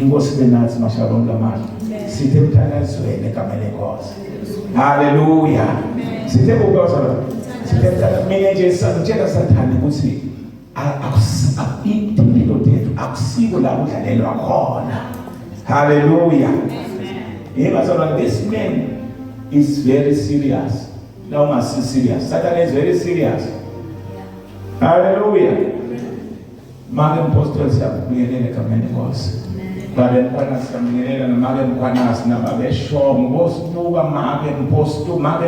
Inkosi benathi mashalom lamahle. Sithe emthandazweni egameni lenkosi. Haleluya. Sithe kubazalwane. Sithe emthandazweni. Mina nje sangitshela Sathane ukuthi impilo tethu akusiko la kudlalelwa khona. Haleluya. Yebo bazalwane, this man is very serious. La ungasi serious. Satan is very serious. Haleluya. Make mpostoli siyakubingelela egameni lenkosi. Babe Mkhwanazi siyambingelela nomake Mkhwanazi nababeshomo bosibuka make mpostoli make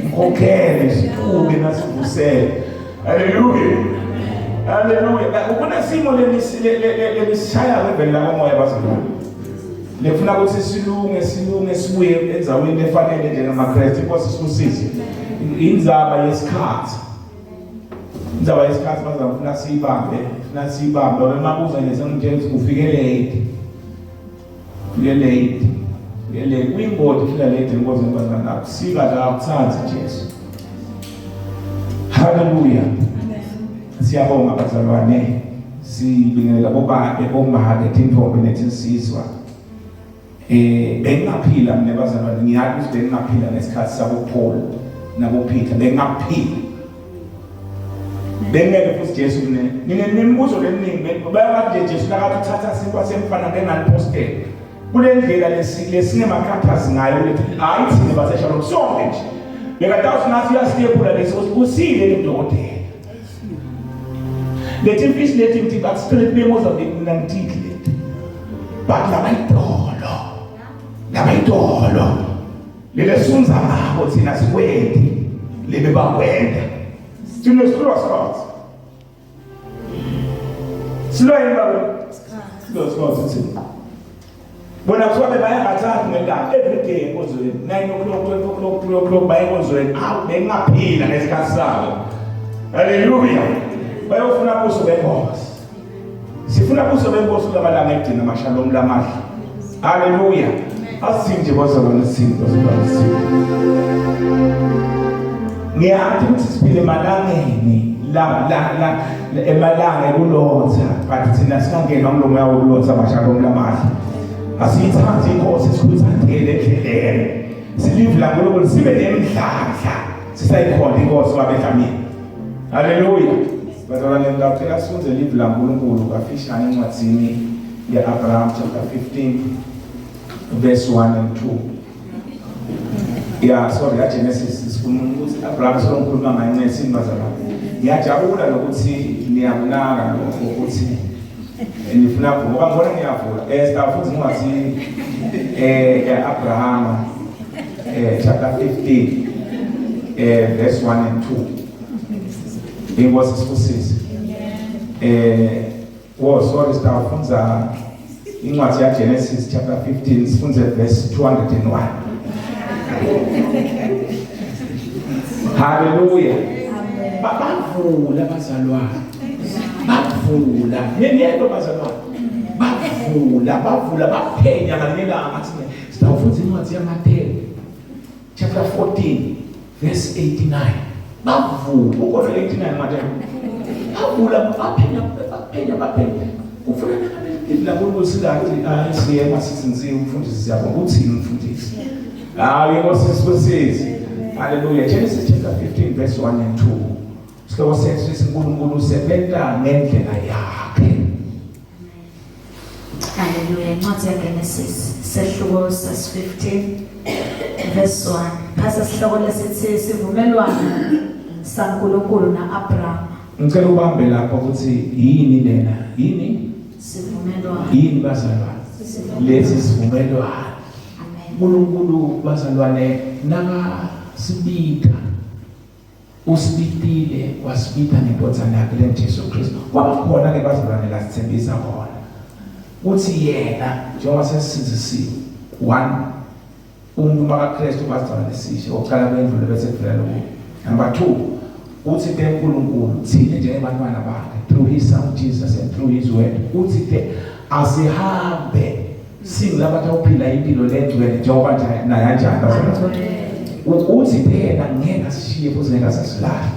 mkhokhele sibuke nasivusele. Haleluya. Haleluya. Kunesimo lelisishaya kweveli lakomoya bazalwane. Lefuna ukuthi silunge silunge sibuye endzaweni lefanele njengamaKristu. Inkosi sibusise. Indzaba yesikhathi. Indzaba yesikhathi bazalwane funa siyibambe, funa siyibambe. Wemabuza nje sengitshela ukuthi ufike late. Ufike late. Ufike late. Kuyingoti ufika late enkonzweni bazalwane. Akusika la akuthandi Jesu. Haleluya. Siyabonga bazalwane. Sibingelela bobabe, bomake, tintombi netinsizwa. Bengingaphila mina bazalwane, ngiyazi ukuthi bengingaphila ngesikhathi sabo Paul nabo Peter, bengingaphila. Bengeke futhi Jesu mina nginemibuzo leminingi bayabathi nje Jesu nakathi uthatha sinkwa semfana benganipostela. Kule ndlela lesinemakhathazi ngayo lethi hayi thina baseShalom sonke nje. Bekatawuthi nathi uyasitephula lesi usile le dokotela. Lethi mfisi lethi ngithi but spirit beMozambique mina ngithidli lethi. But labayidolo. Labayidolo. Lele sunza ngabo thina sikwendi lebe bakwenda. Thina sihlulwa sikhathi. Silwa yini baba? Silwa sikhathi thina. Bona kuthiwa bebaya kathathu ngelanga every day enkonzweni 9 o'clock 12 o'clock 3 o'clock baye enkonzweni. Awu bengaphila ngesikhathi sabo. Haleluya. Bayofuna buso benkosi. Sifuna buso benkosi kulamalanga ekugcina mashalom lamahle. Haleluya. Asithini nje bazalwane sithini bazalwane sithini. Ngiyathi ukuthi siphile emalangeni la la la emalanga ekulotha but thina singangenwa kulo moya wokulotha mashalom lamahle. Asiyithandi inkosi sikhuthandele endleleni. Silive la nkulunkulu sibe nemdlandla sisayikhona inkosi wabedlamini. Haleluya. Bazalwane ngicela sifunde live la nkulunkulu kafishane encwadzini ya-Abraham chapter 15 verse 1 and 2. Yeah, sorry, ya Genesis sifuna ukuthi Abraham sonkulunkulu ngaye ncesini bazalwane. Ngiyajabula lokuthi niyakunaka lokho ukuthi nifuna ngoba ngibona niyavula. Esther futhi incwadi ya Abraham chapter 15 verse 1 and 2. Inkosi sibusise. Oh sorry sitawufundza incwadi ya Genesis chapter 15 sifunze verse 201. Hallelujah. Bavula bazalwane. Bavula. Niyento bazalwane. Bavula, bavula baphenya ngalelanga ngathi sitawufundza incwadi yaMateyu chapter 14 verse 89. Bavula ukhona 89 Mateyu. Bavula baphenya baphenya baphenya. Kufuna ngabe la kuNkulunkulu silathi hayi siyema sizinziwe umfundisi siyabonga uthini umfundisi. Hayi inkosi sibusise. Hallelujah. Genesis chapter 15 verse 1 and 2. Sihloko sethu sithi uNkulunkulu usebenza ngendlela yakhe. Haleluya. Incwadi yaGenesis sehluko sas-15 verse 1. Phasa sihloko lesithi sivumelwano saNkulunkulu naAbraham. Ngicela ubambe lapho ukuthi yini lena? Yini? Sivumelwano. Yini bazalwane? Lesi sivumelwano. Amen. uNkulunkulu bazalwane nakasibika usibitile wasibita ngendodana yakhe lenJesu Kristu. Kwaba khona ke bazalwane la sithembisa khona uthi yena njengoba sesisindisiwe one umuntu makaKristu bazalwane sishe oqala kwendlule bese kuvela lokho. Number 2 uthi ke uNkulunkulu thina njengebantwana bakhe through his son Jesus and through his word uthi ke asihambe singilaba awuphila impilo lengcwele njengoba nje naye kanjani bazalwane. Uthi yena ngeke asishiye futhi ngeke asasilahle.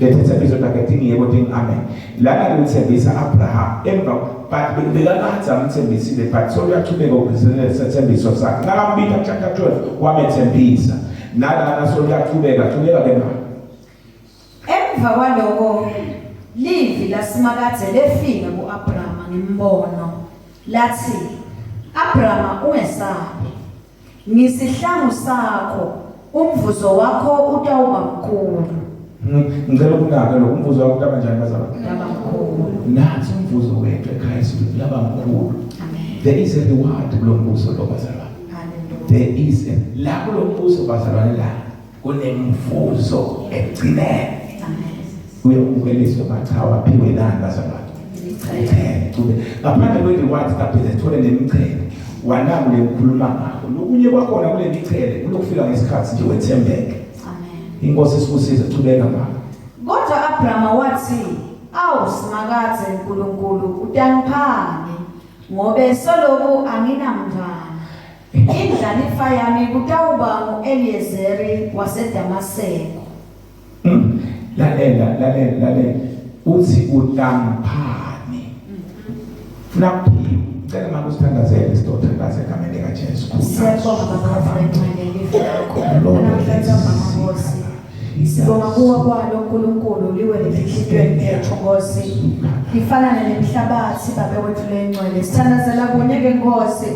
Lethembiso lakhe tingiyebo ting amen. Lana kuthembisa Abraham emva but bekakade amthembisile but soluyachubeka ukusethembiso sakhe. Nakambita chapter 12 wamethembisa. Nalana soluyachubeka chubeka ke mama. Emva kwaloko livi lasimakadze lefika kuAbrahama ngembono lathi Abrahama ungesabi ngisihlangu sakho umvuzo wakho utawuba mkhulu. Ngicela ukunaka lo umvuzo wakho utaba njani bazalwane? Utaba mkhulu. Nathi umvuzo wethu ekhaya esizulu laba mkhulu. Amen. There is a reward kulo mbuso lo bazalwane. Hallelujah. There is a la kulo mbuso bazalwane la kunemvuzo ekugcineni. Amen. Uyobukeliswa bacha waphiwe nani bazalwane? Imichele. Chube. Ngaphandle kwe-reward siphinde sithole nemichele. Wanaku lekukhuluma ngakho. Lokunye kwakhona kule michele kulokufika ngesikhathi nje wethembeke. Amen. Inkosi isikusize chubeka mama. Kodwa Abrahama wathi, "Awu Simakadze uNkulunkulu, utangiphani ngobe soloku anginamntwana. Indlalifa yami kutawuba nguEliyezeri waseDamaseko." Lalela lalela lalela. Uthi utamphani. Funa kuphiwa. Ngicela mama usithandazele sitothandaza egameni likaJesu. Siyabonga Baba Mfrengcwele live lakho. Namhlanje Mama Nkosi. Sibonga kuwe kwalo uNkulunkulu liwe letinhlitweni tethu Nkosi. Lifana nemhlabathi Babe wethu lengcwele. Sithandazela kunye ke Nkosi.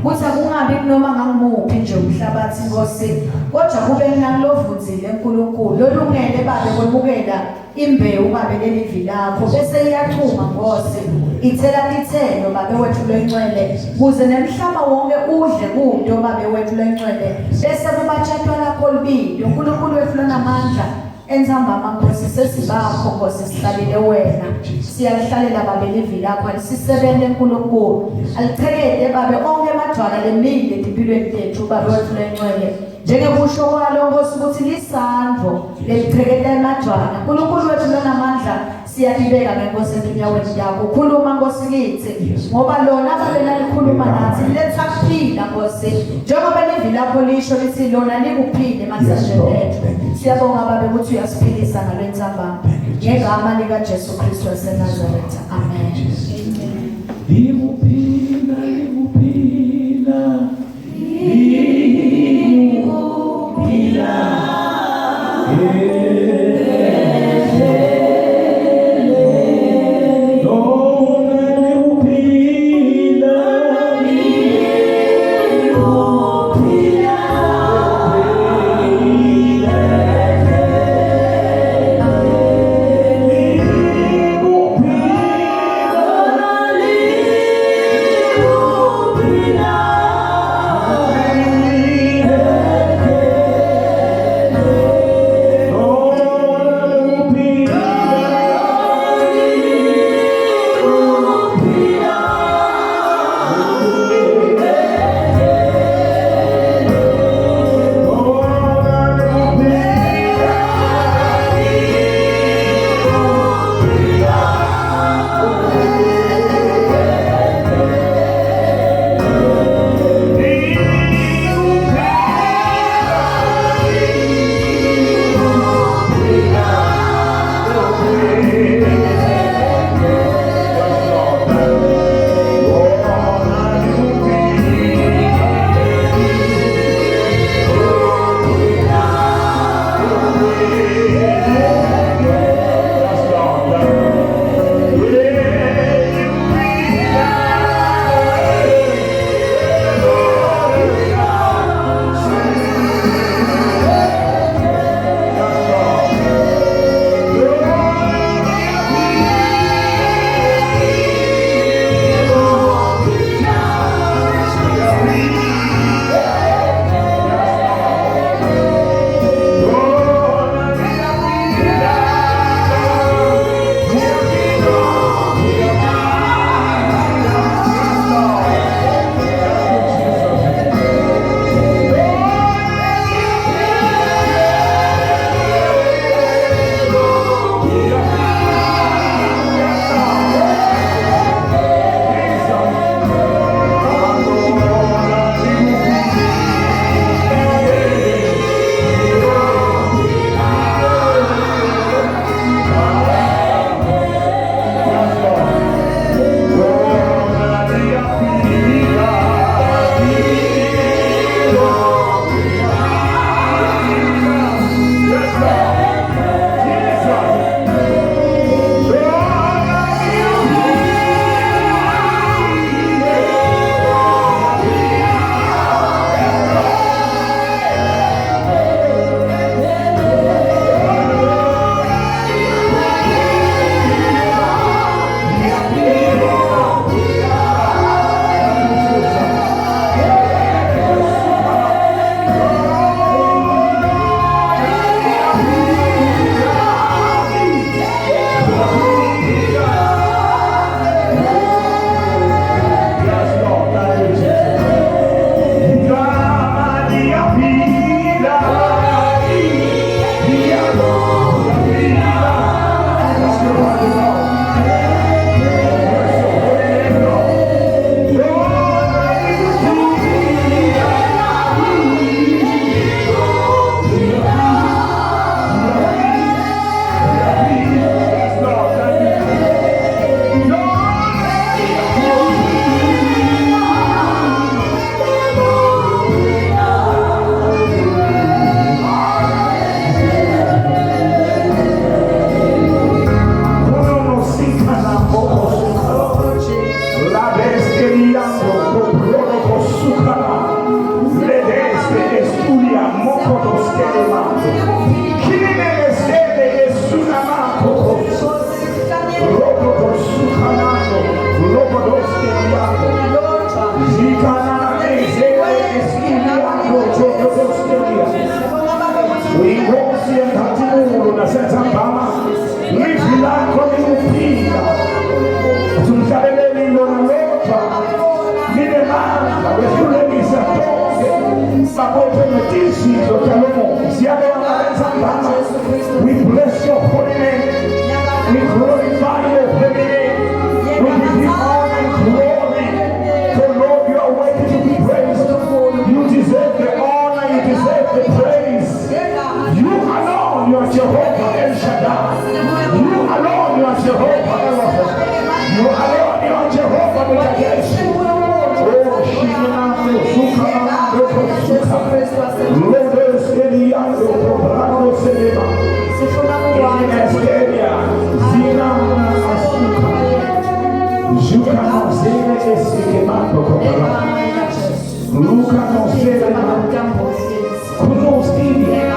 Kuthi akungabi kunoma ngangimuphi nje umhlabathi Nkosi. Kodwa kube nakulovunzile uNkulunkulu. Lolungele Babe kwemukela imbewu Babe lelivi lakho bese iyachuma Nkosi. Ithela tithelo Babe wethu lengcwele kuze nemhlaba wonke udle kuto Babe wethu lengcwele bese kubatshatwa lakho libili uNkulunkulu wethu lonamandla entsambama Nkosi sesibakho Nkosi sihlalele wena siyalihlalela Babe livi lakho alisisebenze uNkulunkulu alichekede Babe onke emadwala lemile etimpilweni tethu Babe wethu lengcwele njengekusho kwalo Nkosi ukuthi lisandvo lelicheketa emadwala uNkulunkulu wethu lonamandla siyalibeka ngenkosi etinyaweni takho khuluma Nkosi kithi ngoba lona Babe nalikhuluma nathi letha kuphila Nkosi njengoba livi lakho lisho lithi lona likuphile emathanjeni ethu. Siyabonga Babe ukuthi uyasiphilisa ngalwentsambama ngegama lika Jesu Kristu waseNazaretha. Amen. Likuphila likuphila likuphila. Lona likuphila likuphila. Esteliando, Cobrolo, Sucana, Ledeste, Estulia, Mokoto, Stelema, Kinene, Estele, Esunamato, Roboto, Sucanando, Roboto, Steliando, Zikana, Ezele, Estuliando, Roboto, Stelia. Uyinkosi yenkazimulo nasentambama, livi lakho likuphila. Uthi umhlabeleli lona lodwa linemandla wehlulekisa tonke babophe netizinto talomoya. Siyabonga entsambama. We bless your holy name. We glorify your holy name. We give you honor and glory. For Lord, you are worthy to be praised. You deserve the honor, you deserve the praise. You alone, you are Jehovah El Shaddai. You alone, you are Jehovah Elohim. You alone, you are Jehovah Mikadesh. Oh, Shinamando, Sukamando, Suka. Lodos Eliando, Kobrando Selema. Estelia, Zinamna Asuka. Juka Nozele Esikemando Kobrando. Luka Nozele Kuno Stevia.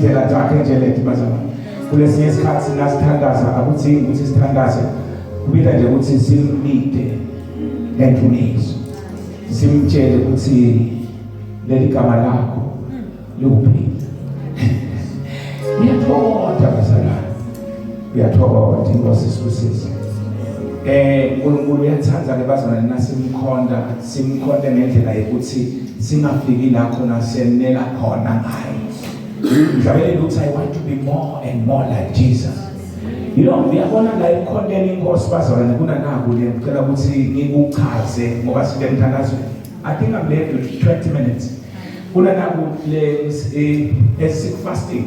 Tindlela takhe nje leti bazalwane. Kulesinye isikhathi nasithandaza akudzingi ukuthi sithandaze, kubita nje ukuthi simbide ngendumiso, simtshele ukuthi leli gama lakho likuphila. Uyathokoza bazalwane, uyathokoza. Inkosi isibusise. UNkulunkulu uyathanda ke bazalwane nasimkhonda, simkhonde ngendlela yokuthi singafiki la khona senela khona ngaye. Mhlawumbe ukuthi I want to be more and more like Jesus. Uyabona la ekukhonteni inkosi bazalwane, kunanaku le ngicela ukuthi ngikuchaze ngoba sibe emthandazweni. I think I'm left with 20 minutes. Kunanaku le esic fasting.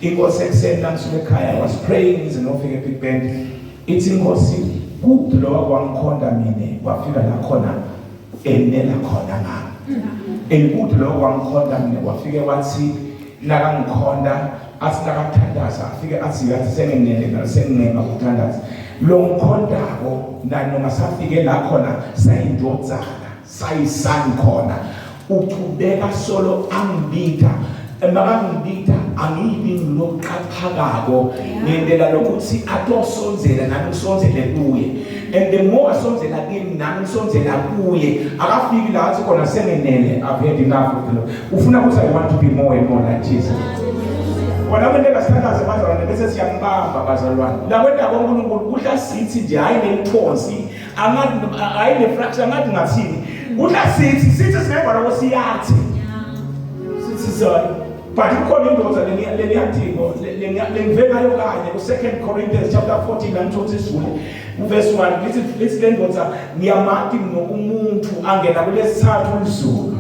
Inkosi ekuseni nangisuka ekhaya, I was praying ngize ngiyofika eBig Bend. Ithi inkosi kuphi lo wakwangikhonda mina wafika la khona enela khona ngami. Elikude lo wangikhonda mina wafike wathi nakangikhonda athi nakathandaza afike athi yathi senginele ngalo sengingema ukuthandaza. Lo ngikhondako nanoma safike la khona sayindodzana sayisani khona uchubeka solo angibita, makangibita angibi ngiloqaphakako ngendlela lokuthi atosondzela nami ngisondzele kuye, and the more asondzela kimi nami ngisondzela kuye. Akafiki la athi khona sengenele, I've had enough of the Lord. Ufuna ukuthi I want to be more and more like Jesus. Wona kwenteka sithandaze bazalwane bese siyambamba bazalwane. La kwentako uNkulunkulu kudla sithi nje, hayi nelithonsi, angathi hayi ne-fraction, angathi ngathini, kudla sithi sithi singeva lokho siyathi sithi sorry, but kukhona indoda lengiyadingo lengive ngayo kanye ku-2 Corinthians chapter 14 la ngithothi isizulu kuverse 1 lithi le ndoda ngiyamati umuntu angena kulesithathu ulizulu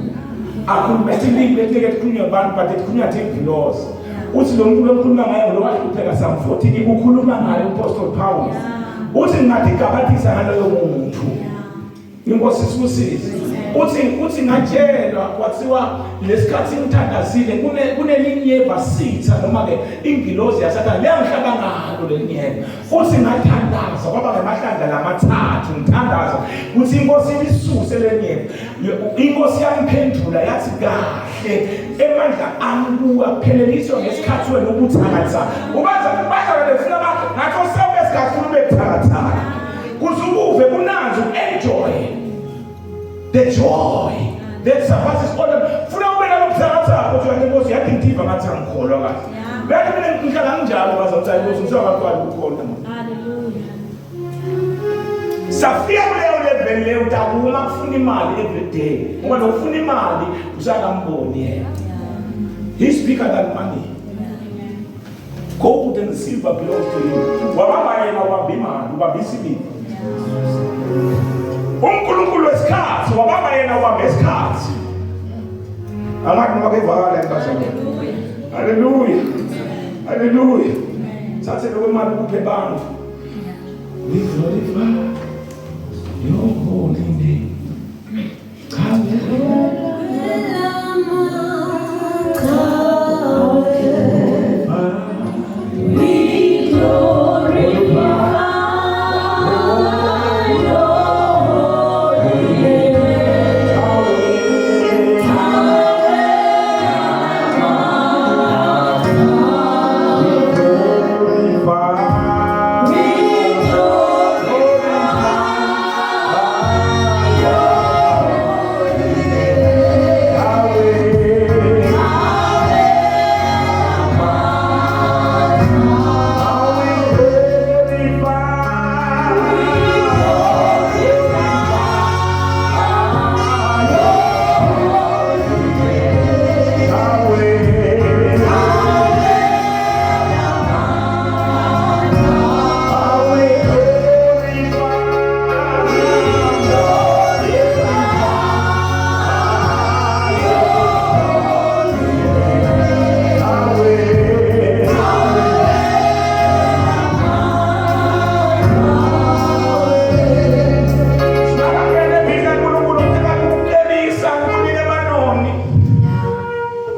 akhulume ethi ilimi letineke tikhulunywe abantu but etikhulunywa tingilosi. Uthi lo muntu lokhuluma ngaye lo wahlupheka some 14 ukhuluma ngaye uPostol Paul. Uthi ngingathi ngaloyo muntu. Inkosi isibusise. Uthi ngatshelwa kwathiwa lesikhathi ngithandazile kunelinyeva sitha noma ke ingilozi yaSathane leyangihlaba ngalo lelinyeva. Uthi ngathandaza kwaba ngamahlandla lamathathu ngithandaza ukuthi inkosi ilisuse lenyeva. Inkosi yamphendula yathi kahle emandla ami kuwapheleliswa ngesikhathi wena ubuthakathaka. Ubaza bazalwane funa ngakho sonke isikhathi ube buthakathaka. Kuze ukuve kunanzi enjoy the joy that surpasses all. Funa ube nalo buthakathaka ukuthi wena inkosi yathi ngitiva ngathi angikholwa kahle. Yathi mina ngihlala nginjalo baza ukuthi inkosi ngisengaqali ukukhonta. Hallelujah. Safika kuleyo level leyo utakuma kufuna imali every day. Ngoba lokufuna imali usakamboni yena. He's bigger than money. Gold and silver belongs to him. Wabamba yena wabamba imali, ubamba isiliva. UNkulunkulu wesikhathi wabamba yena wabamba isikhathi. Angathi noma kevakala empazameni. Hallelujah. Hallelujah. Thathe lokho imali kuphe abantu. We glorify your holy name. We glorify your holy name. We glorify your holy name.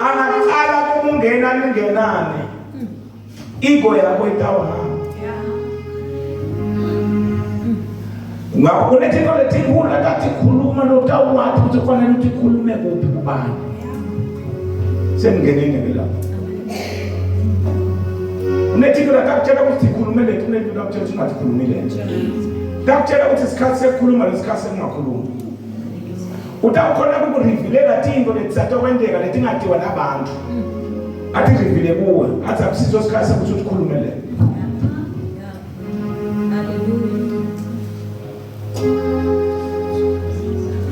Angaqala ukungena ningenane, ego yakho itawuhamba. Ngakho kunetinto letinkulu atatikhuluma lotawuwathi ukuthi kufanele ukuthi ikhulume kuphi kubani. Sengingenile ke lapho. Unethinto latakutshela ukuthi khulume lethu, unethinto lakutshela ukuthi ungathi lethu. Takutshela ukuthi isikhathi sekukhuluma nesikhathi sekungakhulumi. Utawukhona kukurevealela tinto letisatokwenteka letingatiwa nabantu. Athi reveal kuwe, athi akusiso isikhathi sokuthi ukhulume le.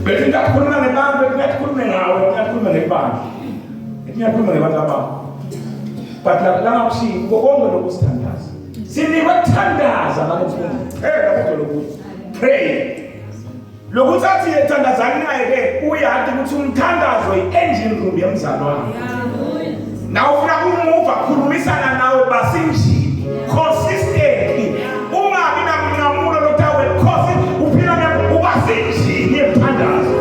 Bese ngiyakhuluma ngebantu, ngiyakhuluma ngawe, ngiyakhuluma ngebandla. Ngiyakhuluma ngebantu abakho. But la langakushiyi konke lokhu sithandaza. Sinikwe kuthandaza manje mfundisi. Hey, lapho lokhu. Pray. Lokuthi athi yethandazani naye ke uyati ukuthi umthandazo i-engine room yemzalwane. Nawe ufuna kumuva khulumisana nawe basinjini consistently. Ungabi namnqamulo lotawe cause uphila ubasinjini yemthandazo.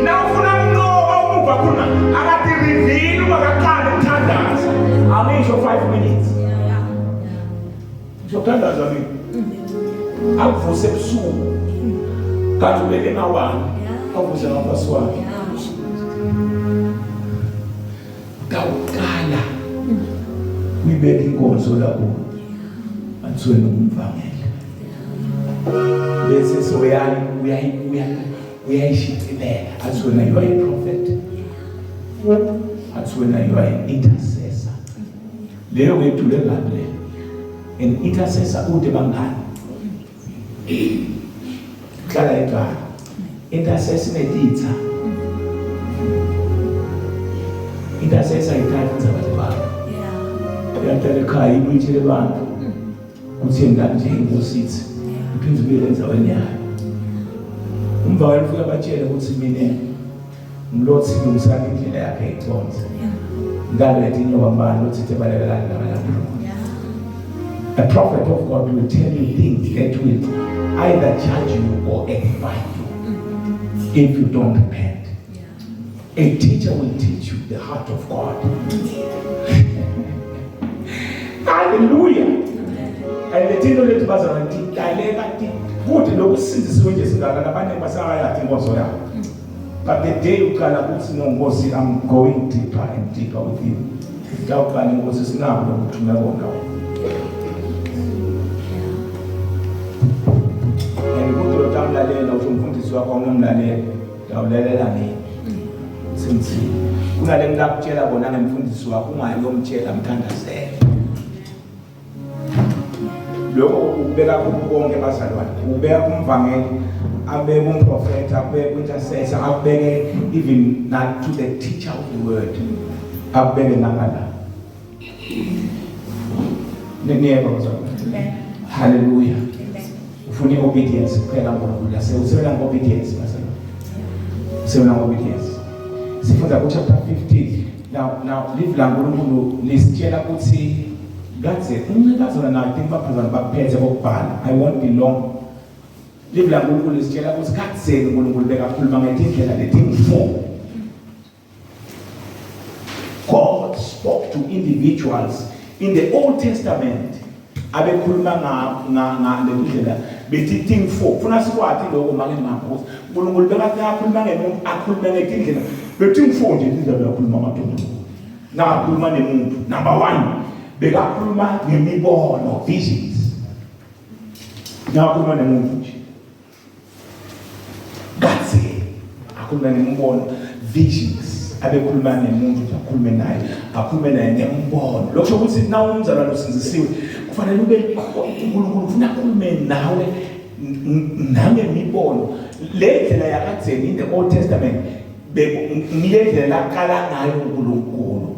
Nawe ufuna kunqoba umuva khuluma akati reveal ungakaqali ukuthandaza. Angisho 5 minutes. Ngizothandaza mina. Akuvuse ebusuku. Kanti ubeke ngawani? Avuse ngaphansi wakhe. Kawuqala uyibeka inkonzo lapho athiwe nokumvangela. Bese soyani uyayi uyayishicilela athi wena you are a prophet. Athi wena you are an intercessor. Leyo ngedule kabi leyo. An intercessor ude bangani. Hlala ekhaya. Intercessor inetitha. Intercessor ithatha indzaba zebantfu. Uyatala ekhaya ibuyithele abantu. Kuthi yena nje inkosi ithi iphinde ibuyele endaweni yayo. Umvangeli ufika abatshele ukuthi mina Mlothi lungisani indlela yakhe iconze. Ngalo letinyoka mbani lothi balekelani labalapho. A prophet of God will tell you things that will either judge you or edify you if you don't repent. A teacher will teach you the heart of God. Hallelujah. And the tinto lethu bazalwane tidaleka kuthi lokusindisiwe nje singaka labantu basakayathi inkonzo yabo. But the day uqala ukuthi no Nkosi I'm going deeper and deeper with you. Ngawuqala inkosi sinako lokuthume kona. And ukuthi utamlalela usho umfundisi wakho awunamlalela, uyawulalela mina. Simthini. Kunale ngakutshela kona ngemfundisi wakho ungayomtshela mthandazele. Lokho ukubeka kubonke bazalwane, ukubeka kumvangeli, abeke umprofeta, akubeke ku-intercessor, akubeke even not to the teacher of the word, akubeke nangala. Niyeva bazalwane? Hallelujah. Ufuna i-obedience kuphela uNkulunkulu lase usebenza nge-obedience bazalwane. Usebenza nge-obedience. Sifunda ku-chapter 15. Now live la uNkulunkulu lisitshela ukuthi kadze uncikazana nayo think baphazana bakuphethe kokubhala. I won't be long. Live la uNkulunkulu lisitshela ukuthi kadzeni uNkulunkulu bekakhuluma ngetindlela letingu-4. God spoke to individuals in the Old Testament abekhuluma nga nga nga lendlela bethi thing four funa sikwati lokho make ngapho ukuthi uNkulunkulu bekathi akhuluma ngemuntu akhulume ngetindlela bethi four nje indlela bekakhuluma amadoda nakakhuluma nemuntu number 1 bekakhuluma ngemibono visions nakakhuluma nemuntu nje Kathi akhuluma nemibono visions abekhuluma nemuntu nje akhulume naye akhulume naye ngembono lokho ukuthi na umzalwane usindisiwe kufanele ube uNkulunkulu ufuna akhulume nawe nangemibono le ndlela yakadzeni in the Old Testament ngile ndlela laqala ngayo uNkulunkulu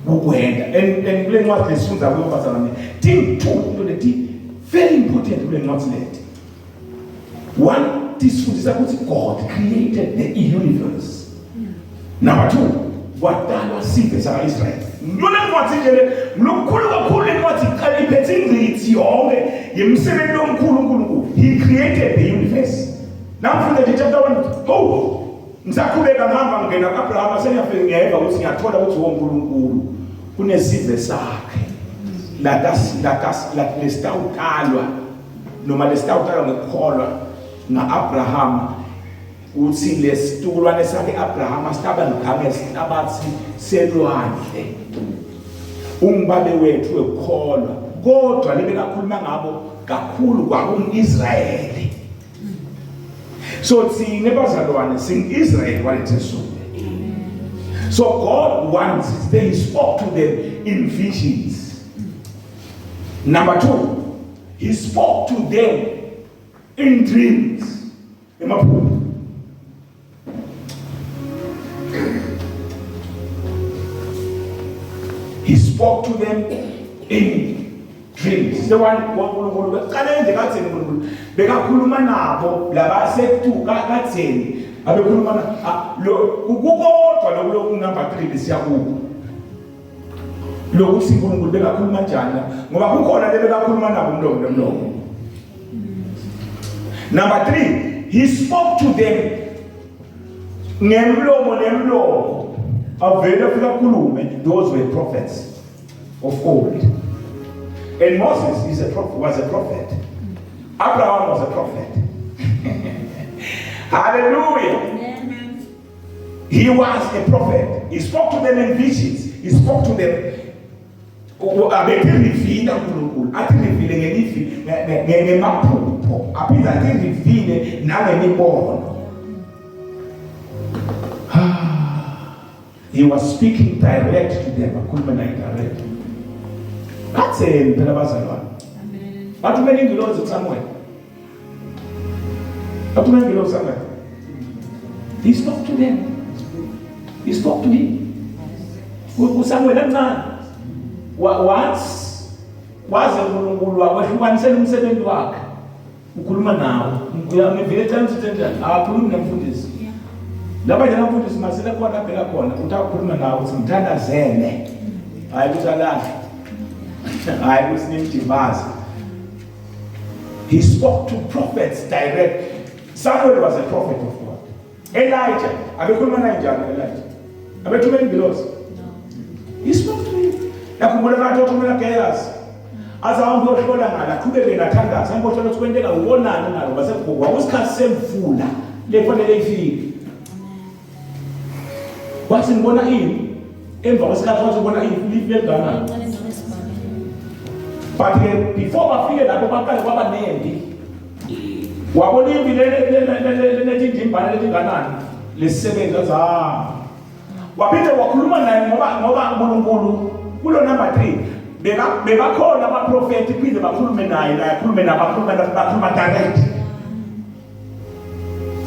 ukwenda and kule ncwadi lesifunda kuyo bazalwane thing two into leti very important kule ncwadi leti. One, tisifundisa ukuthi God created the universe. Number two, wadalwa sive saka-Israyeli. Lona ncwadi nje le lokukhulu kakhulu le ncwadi iqala iphethe ingqikithi yonke yemisebenzi omkhulu uNkulunkulu. He created the universe. Namfunda nje chapter 1. Oh, ngisaqhubeka ngihamba ngingena ku-Abrahama sengiyafika ngiyeva ukuthi ngiyathola ukuthi woNkulunkulu kunesive sakhe. Latas latas lesitawutalwa noma lesitawutalwa ngekukholwa nga-Abrahama uthi lesitukulwane sakhe Abrahama sitaba ngigange sihlabathi selwandle. Ungubabe wethu wekukholwa, kodwa lebekakhuluma ngabo kakhulu kwakungu-Israyeli. So thina bazalwane singu-Israyeli walethe. So God wants, they spoke to them in visions. Number two, he spoke to them in dreams. Emaphupho. He spoke to them in dreams. The one uNkulunkulu bekuqale nje katheni uNkulunkulu bekakhuluma nabo labasetuka katheni abekhuluma na lo kukodwa lokhu number 3 lesiyakuko lokuthi uNkulunkulu bekakhuluma njani, ngoba kukhona lebekakhuluma nabo umlomo nomlomo. Number 3, he spoke to them ngemlomo nemlomo, avele afika akhulume. Those were prophets of old, and Moses is a prophet, was a prophet. Abraham was a prophet. Hallelujah. Amen. He was a prophet. He spoke to them in visions. He spoke to them, abethi-reveal-a uNkulunkulu, athi-reveal-e ngelivi, ngemaphupho, aphinde athi-reveal-e nangemibono. He was speaking direct to them, akhulume naye direct. Batheni phela bazalwane? Bathumela ingilozi kuSamuel. Bathumela ingilozi kuSamuel. He spoke to them. He spoke to him. USamuel emncane. Once waze uNkulunkulu wakwehlukanisela umsebenzi wakhe. Ukhuluma nawe. Ngivile ecela ukuthi njani? Akakhulumi nemfundisi. Lapha nje namfundisi masele khona abheka khona uthi akukhuluma nawe uthi ngithandazele. Hayi ukuthi alahle. Hayi ukuthi nimdivaze. He spoke to prophets direct. Samuel was a prophet of God. Elijah, abekhuluma naye njani Elijah? Abethumela ingilosi. He spoke to him. Yakhumbula ngathi wathumela Gehazi. Aze ahambe uyohlola ngala, aqhubeke nathandaza, ahambe uyohlola ukuthi kwenteka ubonani ngalo, base kwakusikhathi semvula lekufanele ifike. Wathi ngibona ini? Emva kwesikhathi wathi ubona ifu lifu lelingana. But ke before bafike lapho baqale kwaba nempi. Wabona impi lenetindimbane letinganani lesisebenzi wathi ah. Waphinde wakhuluma naye ngoba uNkulunkulu kulo number 3 bebakhona abaprofeti, phinde bakhulume naye, naye akhulume nabo, akhulume nabo, bakhuluma direct.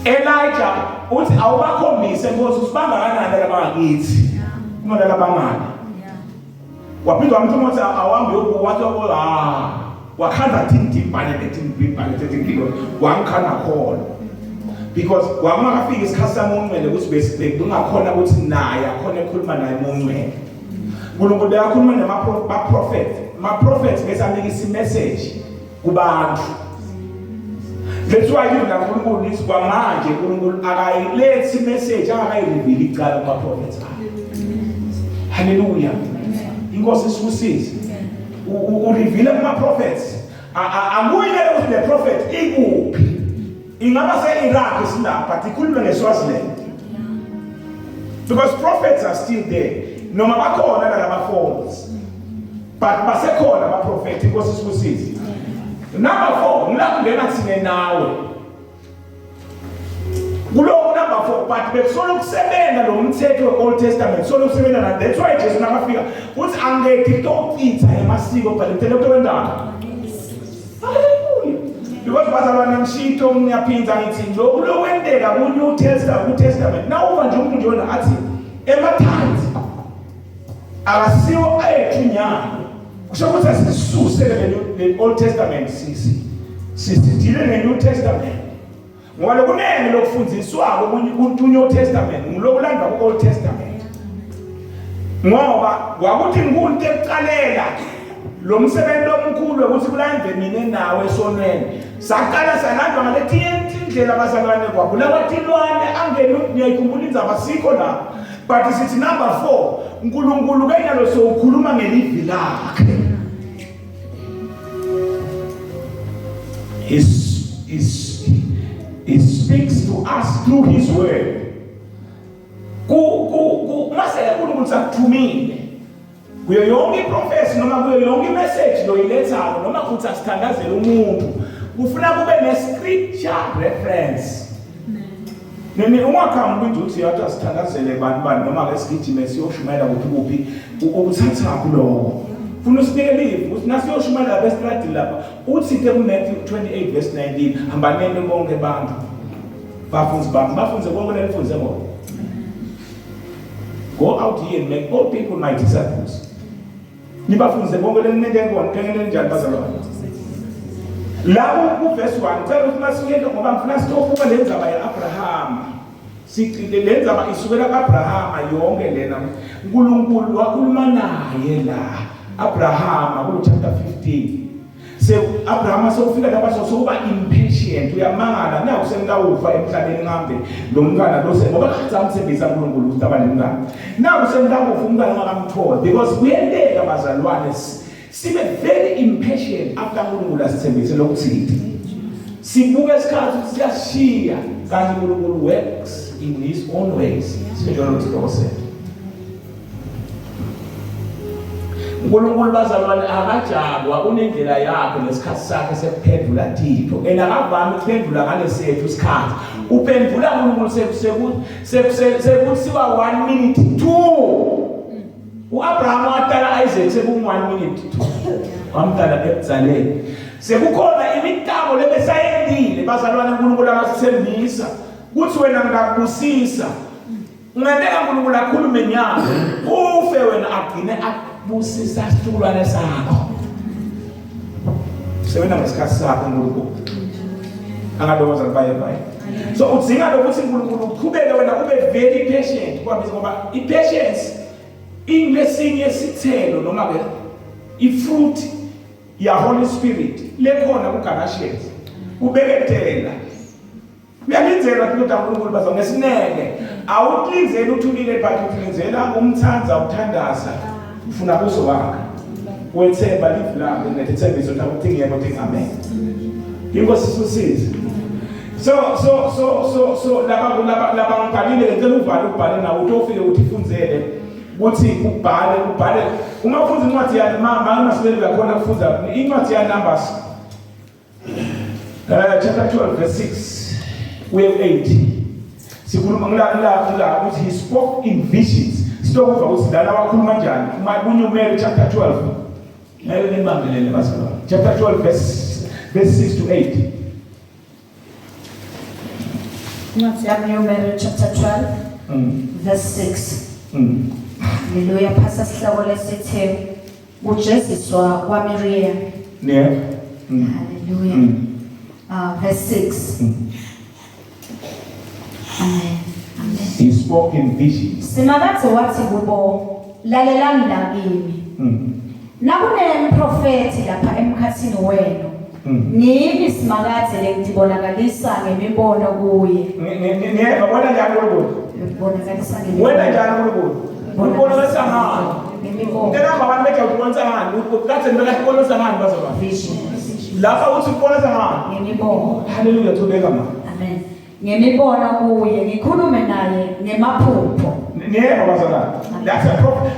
Elijah uthi awubakhombise Nkosi usibangakanani labangakithi kuma labangani. Waphinde wamthuma wathi awuhambe uyobuka, wathi ah, wakhanza tindimbane netindimbane tetingilo wangikhanda khona, because kwakungakafiki isikhathi sami ongcwele ukuthi bekungakhona ukuthi naye akhona ekhuluma naye mongcwele. uNkulunkulu bekakhuluma nama-prophet, ma-prophets bese anikisa i-message kubantu. That's why izwi laNkulunkulu lithi kwamanje uNkulunkulu akayilethi i-message angakayi-reveal-i icala kuma-prophets akhe. Haleluya. Inkosi isikusize. U-reveal-e kuma-prophets. Akuyile ukuthi le prophet ikuphi. Ingaba se-Iraq isilapha, but ikhulume ngeSwaziland. Because prophets are still there. Noma bakhona nalama phones. But basekhona abaprofethi, inkosi isikusize. Number 4, ngila kungena thina nawe. Kulowo number 4, but bekusolo kusebenza lo mthetho we-Old Testament, solo kusebenza na. That's why Jesu nakafika uthi angethi kutochitha emasiko, but ngicela kutokwendaba. Hallelujah. Because bazalwane ngishito ngiyaphinda ngithi lokhu lokwenteka ku-New Testament, ku-Testament. Nawuva nje umuntu nje wena athi ema-tithes akasiwo ayethu nyalo. Kusho ukuthi asisuse le Old Testament, sisi sisidile ne-New Testament. Ngoba lokunene lokufundiswako ku-New Testament ngulokulandwa ku-Old Testament. Ngoba kwakuthi ngikunto ekuqalela lo msebenzi omkhulu ukuthi kulandwe mina nawe esonweni. Saqala salandwa ngaletinye indlela bazalwane, kwabulawa tilwane angene, ngiyayikhumbula indzaba, sikho lapho. But sithi number 4, uNkulunkulu kenyalo sowukhuluma ngelivi lakhe. He speaks to us through his word. Ku ku ku mase uNkulunkulu sakuthumile. Kuyo yonke iprophecy noma kuyo yonke imessage loyilethayo noma uthi asithandazele umuntu, kufuna kube ne-scripture reference. Nini ungaqhamuki nje uthi yathi asithandazele bani bani noma ke sigijime siyoshumayela kuphi kuphi, ukuthathaphi lokho? Funa usinike live ukuthi nasiyoshumayela lapha estradini lapha, uthi ke ku-Matthew 28 verse 19, hambaneni bonke abantu bafunzi bami, bafunze konke lenifunze ngona. Go out here and make all people my disciples. Nibafunze konke leninike kona, njani bazalwane? La ku verse 1 cela ukuthi masiyeke ngoba ngifuna sitofuka le ndzaba ya-Abrahama. Sicile le ndzaba isukela ku-Abrahama yonke lena. uNkulunkulu wakhuluma naye la Abrahama ku chapter 15. Se Abrahama sokufika lapha sokuba impatient, uyamangala nawu sengitawufa emhlabeni ngihambe lo mntwana lo ngoba kade amthembisa uNkulunkulu ukuthi aba nemntwana. Nawu sengitawufa umntwana ungakamtholi because kuyenteka bazalwane sibe very impatient after uNkulunkulu asithembise lokuthile. Sibuke isikhathi ukuthi siyashiya kanti uNkulunkulu works in his own ways. Sinjalo isihloko sethu. uNkulunkulu bazalwane akajakwa, unendlela yakhe nesikhathi sakhe sekuphendula titho, and akavami ukuphendula ngalesethu isikhathi. Uphendula uNkulunkulu sekuthiwa 1 minute 2. uAbraham watala Isaac seku 1 minute 2, wamtala ekuzaleni. Sekukhona imitamo lebesayendile bazalwane, uNkulunkulu akasithembisa kuthi wena ngakubusisa. Ungenteka uNkulunkulu akhulume nyalo, ufe wena agcine akubusisa situkulwane sakho. Sebenza ngesikhathi sakho uNkulunkulu. Angalokoza kubaye baye. So udzinga lokuthi uNkulunkulu uqhubeke wena ube very patient, kwabizwa ngoba i-patience ingesinye isithelo noma ke i-fruit ya Holy Spirit lekhona kuGalatians. Ubeketela. Uyalinzelwa indoda kaNkulunkulu baza ngesineke. Awukulinzeli uthulile but ukulinzela umthanza uthandaza ufuna buso wakhe. Wethemba live lakhe nethembiso lakho ukuthi ngiyebo ukuthi amen. Inkosi isusize. So so so so so laba laba laba ngibhalile, ngicela uvale ubhale nawe utofike ukuthi ifundzele ukuthi ubhale ubhale uma ufunda incwadi ya mama masilele uyakhona kufunda incwadi ya Numbers chapter 12 verse 6 kuye 8. Sikhuluma ngila ngila ngila ukuthi he spoke in visions. Sitokuva ukuthi lana wakhuluma kanjani uma kuNyumeri chapter 12. Ngeke nibambelele bazalwane. Chapter 12 verse 6 to 8. Incwadi yaNumeri chapter 12 verse 6. Haleluya. Phasa sihloko lesithi kujeziswa kwaMiriam. Yeah. Hallelujah. Verse 6. Amen. Amen. He spoke in visions. Simakadze wathi kubo, lalelani la kimi. Nakunemprofethi lapha emkhathini wenu, ngimi Simakadze lengitibonakalisa ngemibono kuye. Ngiyeva wena njani uNkulunkulu? Ngibonakalisa ngemibono. Wena njani uNkulunkulu? Ubonakala ngani? Ngemibono. Ngicela abantu bethu ukubonisa ngani? Kade ngibeka ukubonisa ngani bazalwane? Visions. Lapha uthi ukubonisa ngani? Ngemibono. Hallelujah, thobeka ma. Amen. Ngemibono kuye ngikhulume naye ngemaphupho. Niyeva bazalwane. That's a prophet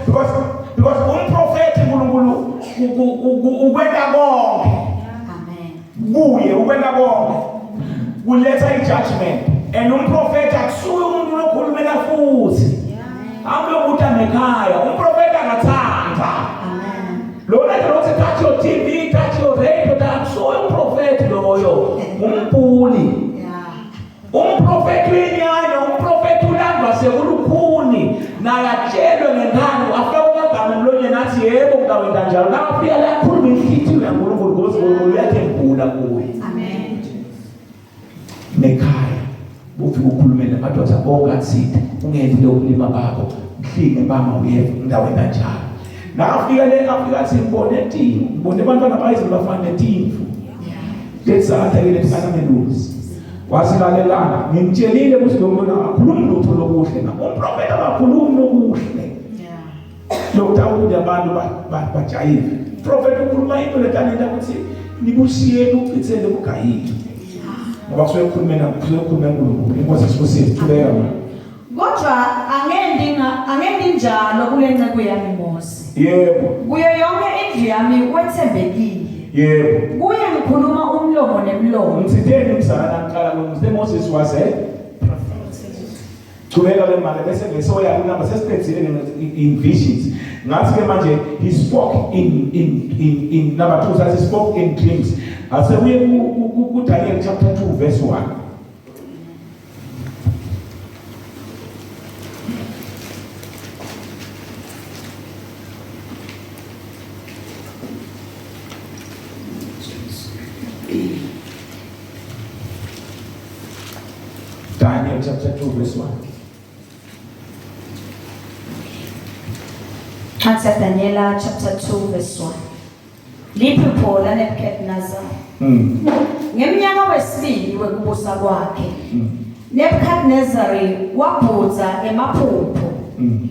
because umprofeti uNkulunkulu ukwenta konke. Amen. Kuye ukwenta konke. Kuletha ijudgment. And umprofeti akusuye umuntu lokhulumela futhi. Amlokuthi nekhaya. Umprofeti angathanda. Amen. Lona nje lokuthi touch your TV, touch your radio, akusuye umprofeti loyo. Umpuli. Yeah. Umprofeti uyinyanya, umprofeti ulandwa sekulukhuni, naye atshelwe ngenkani, afake amagama emlonyeni athi yebo ngitawenza njalo. Nakafika la akhuluma inhlithiyo yaNkulunkulu ngoba uNkulunkulu uyathembula kuye. Amen. Nekhaya ufike ukhulume namadoda onke athile, ungenzi lokhu lima bakho, mhlinge bama uyeva ngidawenza njalo. Nakafika le afika athi ngibone timvu, ngibone abantwana bayizulu bafana netimvu. Letsatha ke lefana melusi. Wasilalelana, ngimtshelile ukuthi lo muntu akakhulumi lutho lokuhle. Umprofeti akakhulumi lokuhle. Yeah. Lokutawukuthi abantu bajayive. Prophet ukhuluma into letanenta ukuthi nibushiyeni uchithele bugayile. Ngoba kusuke kukhulume na kusuke kukhulume uNkulunkulu. Inkosi isibusise, thubeka ma. Kodwa angendi njalo kule nceku yami Mose. Yebo. Kuyo yonke indlu yami wethembekile. Yebo. Kuye ngikhuluma umlomo nemlomo. Ngithinteni mzalana ngiqala ngomse Moses was a Chubeka ke manje bese ngesoya kunamba sesiqedile in visions. Ngathi ke manje he spoke in number 2 says he spoke in dreams. Ase uye ku Daniel chapter 2 verse 1. Daniel chapter 2 verse 1. Incwadi yaDanyela chapter 2 verse 1. Liphupho laNebuchadnezzar. Ngeminyaka wesibili wekubusa kwakhe. Nebuchadnezzar wabhudza emaphupho.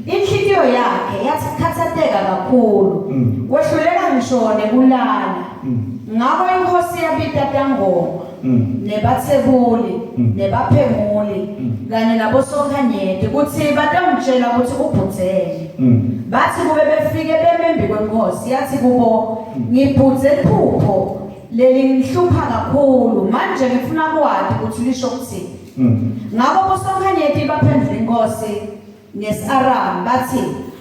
Inhliziyo yakhe yathi khathateka kakhulu. Wehluleka ngisho nekulala. Ngakho inkosi yabita tangoma nebathebuli nebaphenguli kanye nabosokhanyeti ukuthi batamtshela ukuthi ubhudzele. Bathi kube befike bemembi kwenkosi yathi kubo ngibhudze iphupho lelingihlupha kakhulu manje ngifuna kwati ukuthi lisho ukuthini. Ngakho bosokhanyeti baphendula inkosi ngesiAram bathi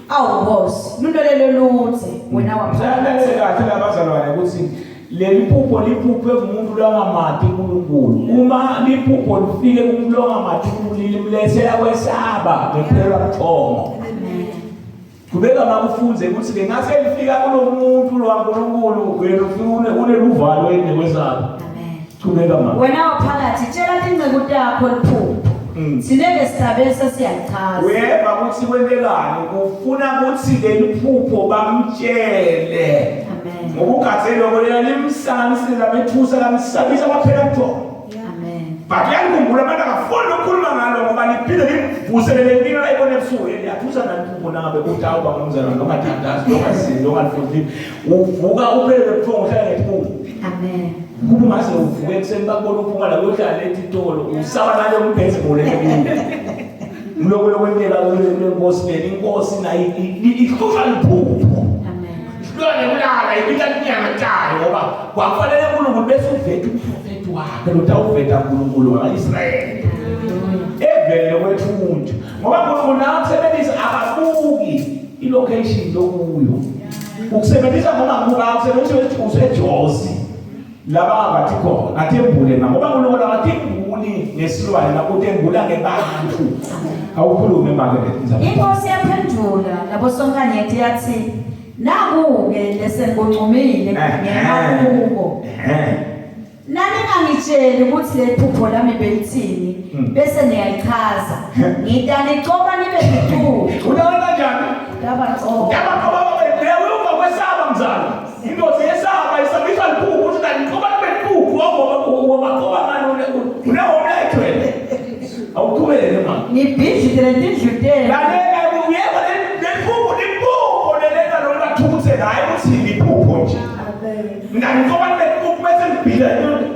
awu nkosi lunolelo luthe wena waphakathi. Kahle labazalwane ukuthi leli phupho liphuphe umuntu longamati uNkulunkulu. Uma liphupho lifike kumuntu longamati uNkulunkulu limlethela kwesaba ngempela buthongo. Kubeka makufunze ukuthi ke ngase lifika kulomuntu lwaNkulunkulu wena ufuna uneluvalo yini kwesaba. Amen. Chubeka mama. Wena waphakathi tshela tinceku takho liphupho. Sineke sidabe sesiyachaza. Uyeva ukuthi kwentekani ufuna ukuthi leli phupho bamtshele. Amen. Ngokugathele lokho lela limsansi lamethusa lamsabisa kwaphela buthongo. Amen. But uyalikhumbula abantu akafuni ukukhuluma ngalo ngoba liphinde limvuselele inkinga ayibona ebusuku. Liyathusa naliphupho nangabe utawuba ngumzalwane nongathandazi nongazili nongalifundi. Uvuka uphelele buthongo uhlala ngephupho. Amen. Kuba ungaze uvuke ekuseni bakubona uphuma la uyohlala etitolo usaba nale umbhedze boleke kuyo. Lokho lokwenteka kule nkosi leli inkosi nayo ihlushwa liphupho. Amen. Ihlulwa nekulala ibita inyanga tayo ngoba kwakufanele uNkulunkulu bese uveta umprofeti wakhe lo tawuveta uNkulunkulu wakaIsrayeli. Hallelujah. Evele kwethuntu ngoba uNkulunkulu nakusebenzisa akabuki ilocation lokuyo. Ukusebenzisa ngoba nguba usebenzisa ukuthi useJozi. Laba angathi khona athembule na ngoba uNkulunkulu akathembuli ngesilwane nakutembula ngebantu. Awukhulume manje letindzaba. Inkosi yaphendula nabosonkanyeti yathi naku-ke lesengikuncumile ngemakubo. Naningangitsheli ukuthi leli phupho lami belithini bese niyalichaza. Ngitanicoba nibe zicucu. Unaona kanjani? Ndabacoba. Yabaqoba babe uyuva kwesaba mzala. Indoda yesaba isabisa liphupho ukuthi nanicoba nibe liphupho wabaqoba ngani unehomla ethwele. Awuqhubeke mama. Ngibhidlitele tindlu tenu. Lalela uyeva leliphupho liphupho lelena lolubathukuthela hayi ukuthi liphupho nje. Nanicoba nibe liphupho bese ngibhidla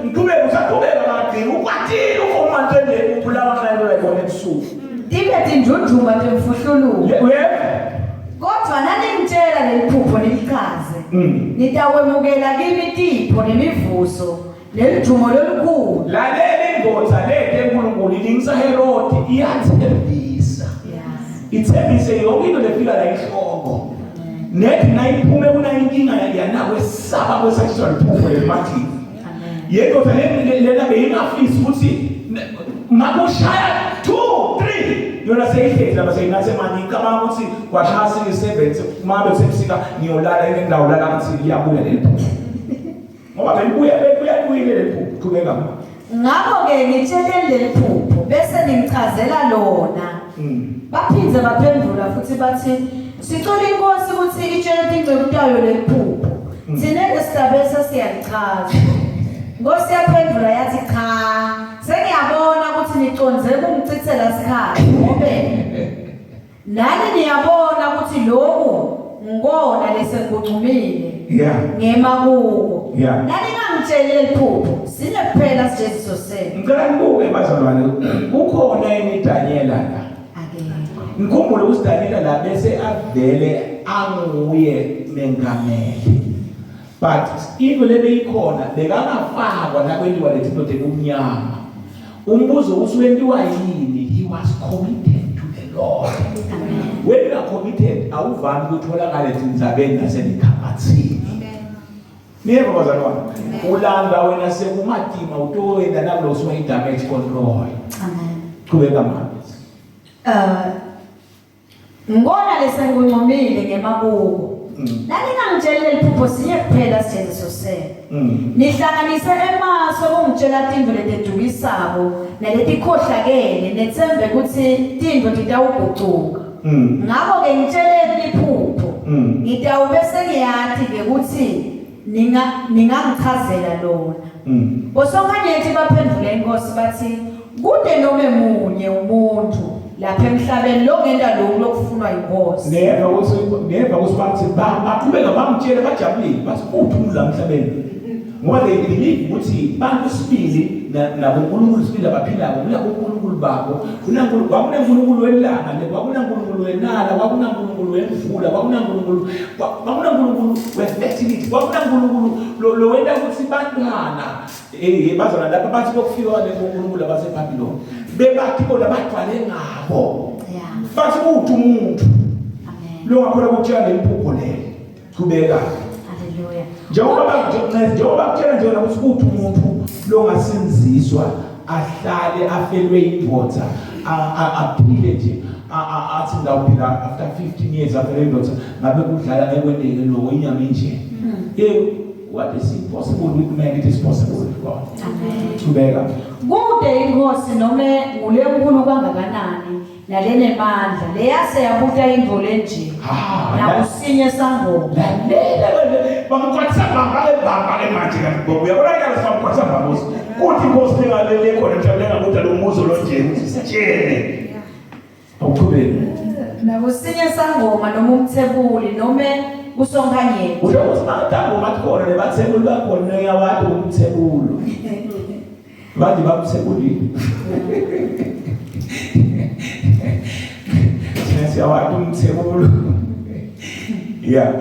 ngiqhubeke usaqhubeka magcina ukwatile ufoma nje ubulawa nxa into ayibona ebusuku. Tibe tindunduma temfuhluluko. Uyeva? Kodwa naningitshela leli phupho nilichaze. Nitawemukela kimi tipho nemivuzo nelidumo lolukhulu. Lalela indoda lento enkulunkulu ilingisa Herod iyathembisa. Ithembise yonke into lefika la inhloko. Nethi nayiphume kunayinkinga yanakwesaba kwesakhiswa liphupho lemathini. Amen. Yendoda lena beyingafisi ukuthi makushaya 2 3 yona seyihlezi lapha seyinathe manje icabanga ukuthi kwashaya 6 7 mabe kusebusika ngiyolala endawo lala ngathi liyabuya leli phupho. Ngoba belibuya belibuya buyile leli phupho qhubeka mama. Ngakho-ke ngitsheleni leli phupho bese ningichazela lona. Baphindze baphendula futhi bathi sicela inkosi ukuthi itshele tinceku tayo leli phupho. Thina ke sidabe sesiyalichaza. Inkosi yaphendula yathi cha, sengiyabona ukuthi nicondze kungicithela sikhathi ngobe nani niyabona ukuthi lokhu ngikona lesengikuncumile. Ngema kuko. Nani ngangitsheli leli phupho, sine kuphela sijeziso senu. Ngicela nibuke bazalwane, kukhona yini Daniela la? Akekho. Ngikhumbule ukuthi Daniela la bese avele anguye mengameli. But into lebeyikhona bekangafakwa nakwentiwa letinto tebumnyama. Umbuzo ukuthi wentiwa yini? He was committed to the Lord. Amen. When you are committed awuvami ukutholakala etindzabeni nasemikhambathini. Niyeva bazalwane. Ulanda wena sekumatima utoyenda nakulo suka i-damage control. Amen. Qhubeka mama. Ngibona lesengincomile ngemabuko. Naningangitsheli leli phupho sinye kuphela sijeziso senu. Nihlanganise emaso kungitshela tintfo letedukisako naletikhohlakele netsembe kutsi tintfo titawugucuka. Ngako-ke ngitsheleni liphupho. Ngitawube sengiyati-ke kutsi ningangichazela lona. Bosonkhanyeti baphendvula inkosi batsi kute nome munye umuntfu lapha emhlabeni longenta loku lokufunwa yinkosi. Neva ukuthi bathi baqhubeka bamtshela bajabulile bathi uphi umuntu la emhlabeni ngoba they believe ukuthi bantu sibili nabonkulunkulu sibili abaphilako kunabonkulunkulu babo kwakunankulunkulu welanga le kwakunankulunkulu wenala kwakunankulunkulu wemvula kwakunankulunkulu we-fertility kwakunankulunkulu lowenta ukuthi bantwana bazalwane lapha bathi bokufika lenkulunkulu abaseBhabhiloni bebathi bona bagcwale ngabo bathi uthi umuntu longakhona ukutshela leliphupho leli. Qhubeka. Haleluya. Njengoba kutshela nje ukuthi uthi umuntu longasinziswa ahlale afelwe indoda aphile nje athi ngawuphila after 15 years afelwe indoda ngabe kudlala ngekwendeke lokho inyama inje. What is impossible with man, it is possible with God. Amen. Qhubeka. Kude inkosi nome ngulenkulu kangakanani nalenemandla leyase yabuta intfo lenje nakusinye sangoma. Lalela bamkwatisa bamba ke manje ke ngoba uyabona ke bamkwatisa bamba kuthi inkosi lengalele khona mhlawumbe lengabuta lo mbuzo lo nje ukuthi sitshele. Awuqhubeke. Nakusinye sangoma noma umthebuli nome kusonkhanyeti. Usho ukuthi batangoma khona nebathebuli bakhona uyawati umthebulo. Bathi bamthebulile. Thina siyawati umthebulo. Yeah.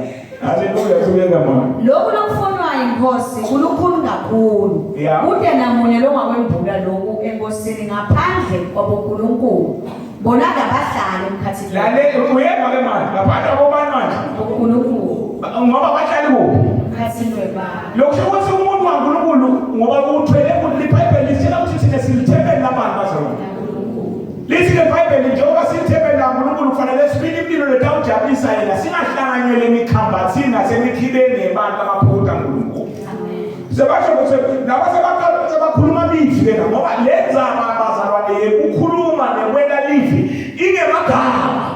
Haleluya, qhubeka mama. Lokhu lokufunwa inkosi kulukhulu kakhulu. Kude namunye longakwembula lokhu enkosini ngaphandle kwaboNkulunkulu. Bona abahlali emkhathini. Lalela uyeva ke manje ngaphandle kwabani manje? uNkulunkulu. Ngoba bahlali kuphi? Emkhathini webantu. Lokhu ukuthi umuntu waNkulunkulu ngoba uthwele iBhayibheli lisitshela ukuthi thina silithempeli labantu bazalwane. Lithi leBhayibheli njengoba silithempeli laNkulunkulu kufanele siphile impilo letawujabulisa yena singahlanganyeli emikhambathini nasemikhibeni yebantu abaphuka uNkulunkulu. Sebasho ukuthi laba sebaqala sebakhuluma livi ke ngoba le ndzaba bazalwane yekukhuluma nekwenta livi ingemagama.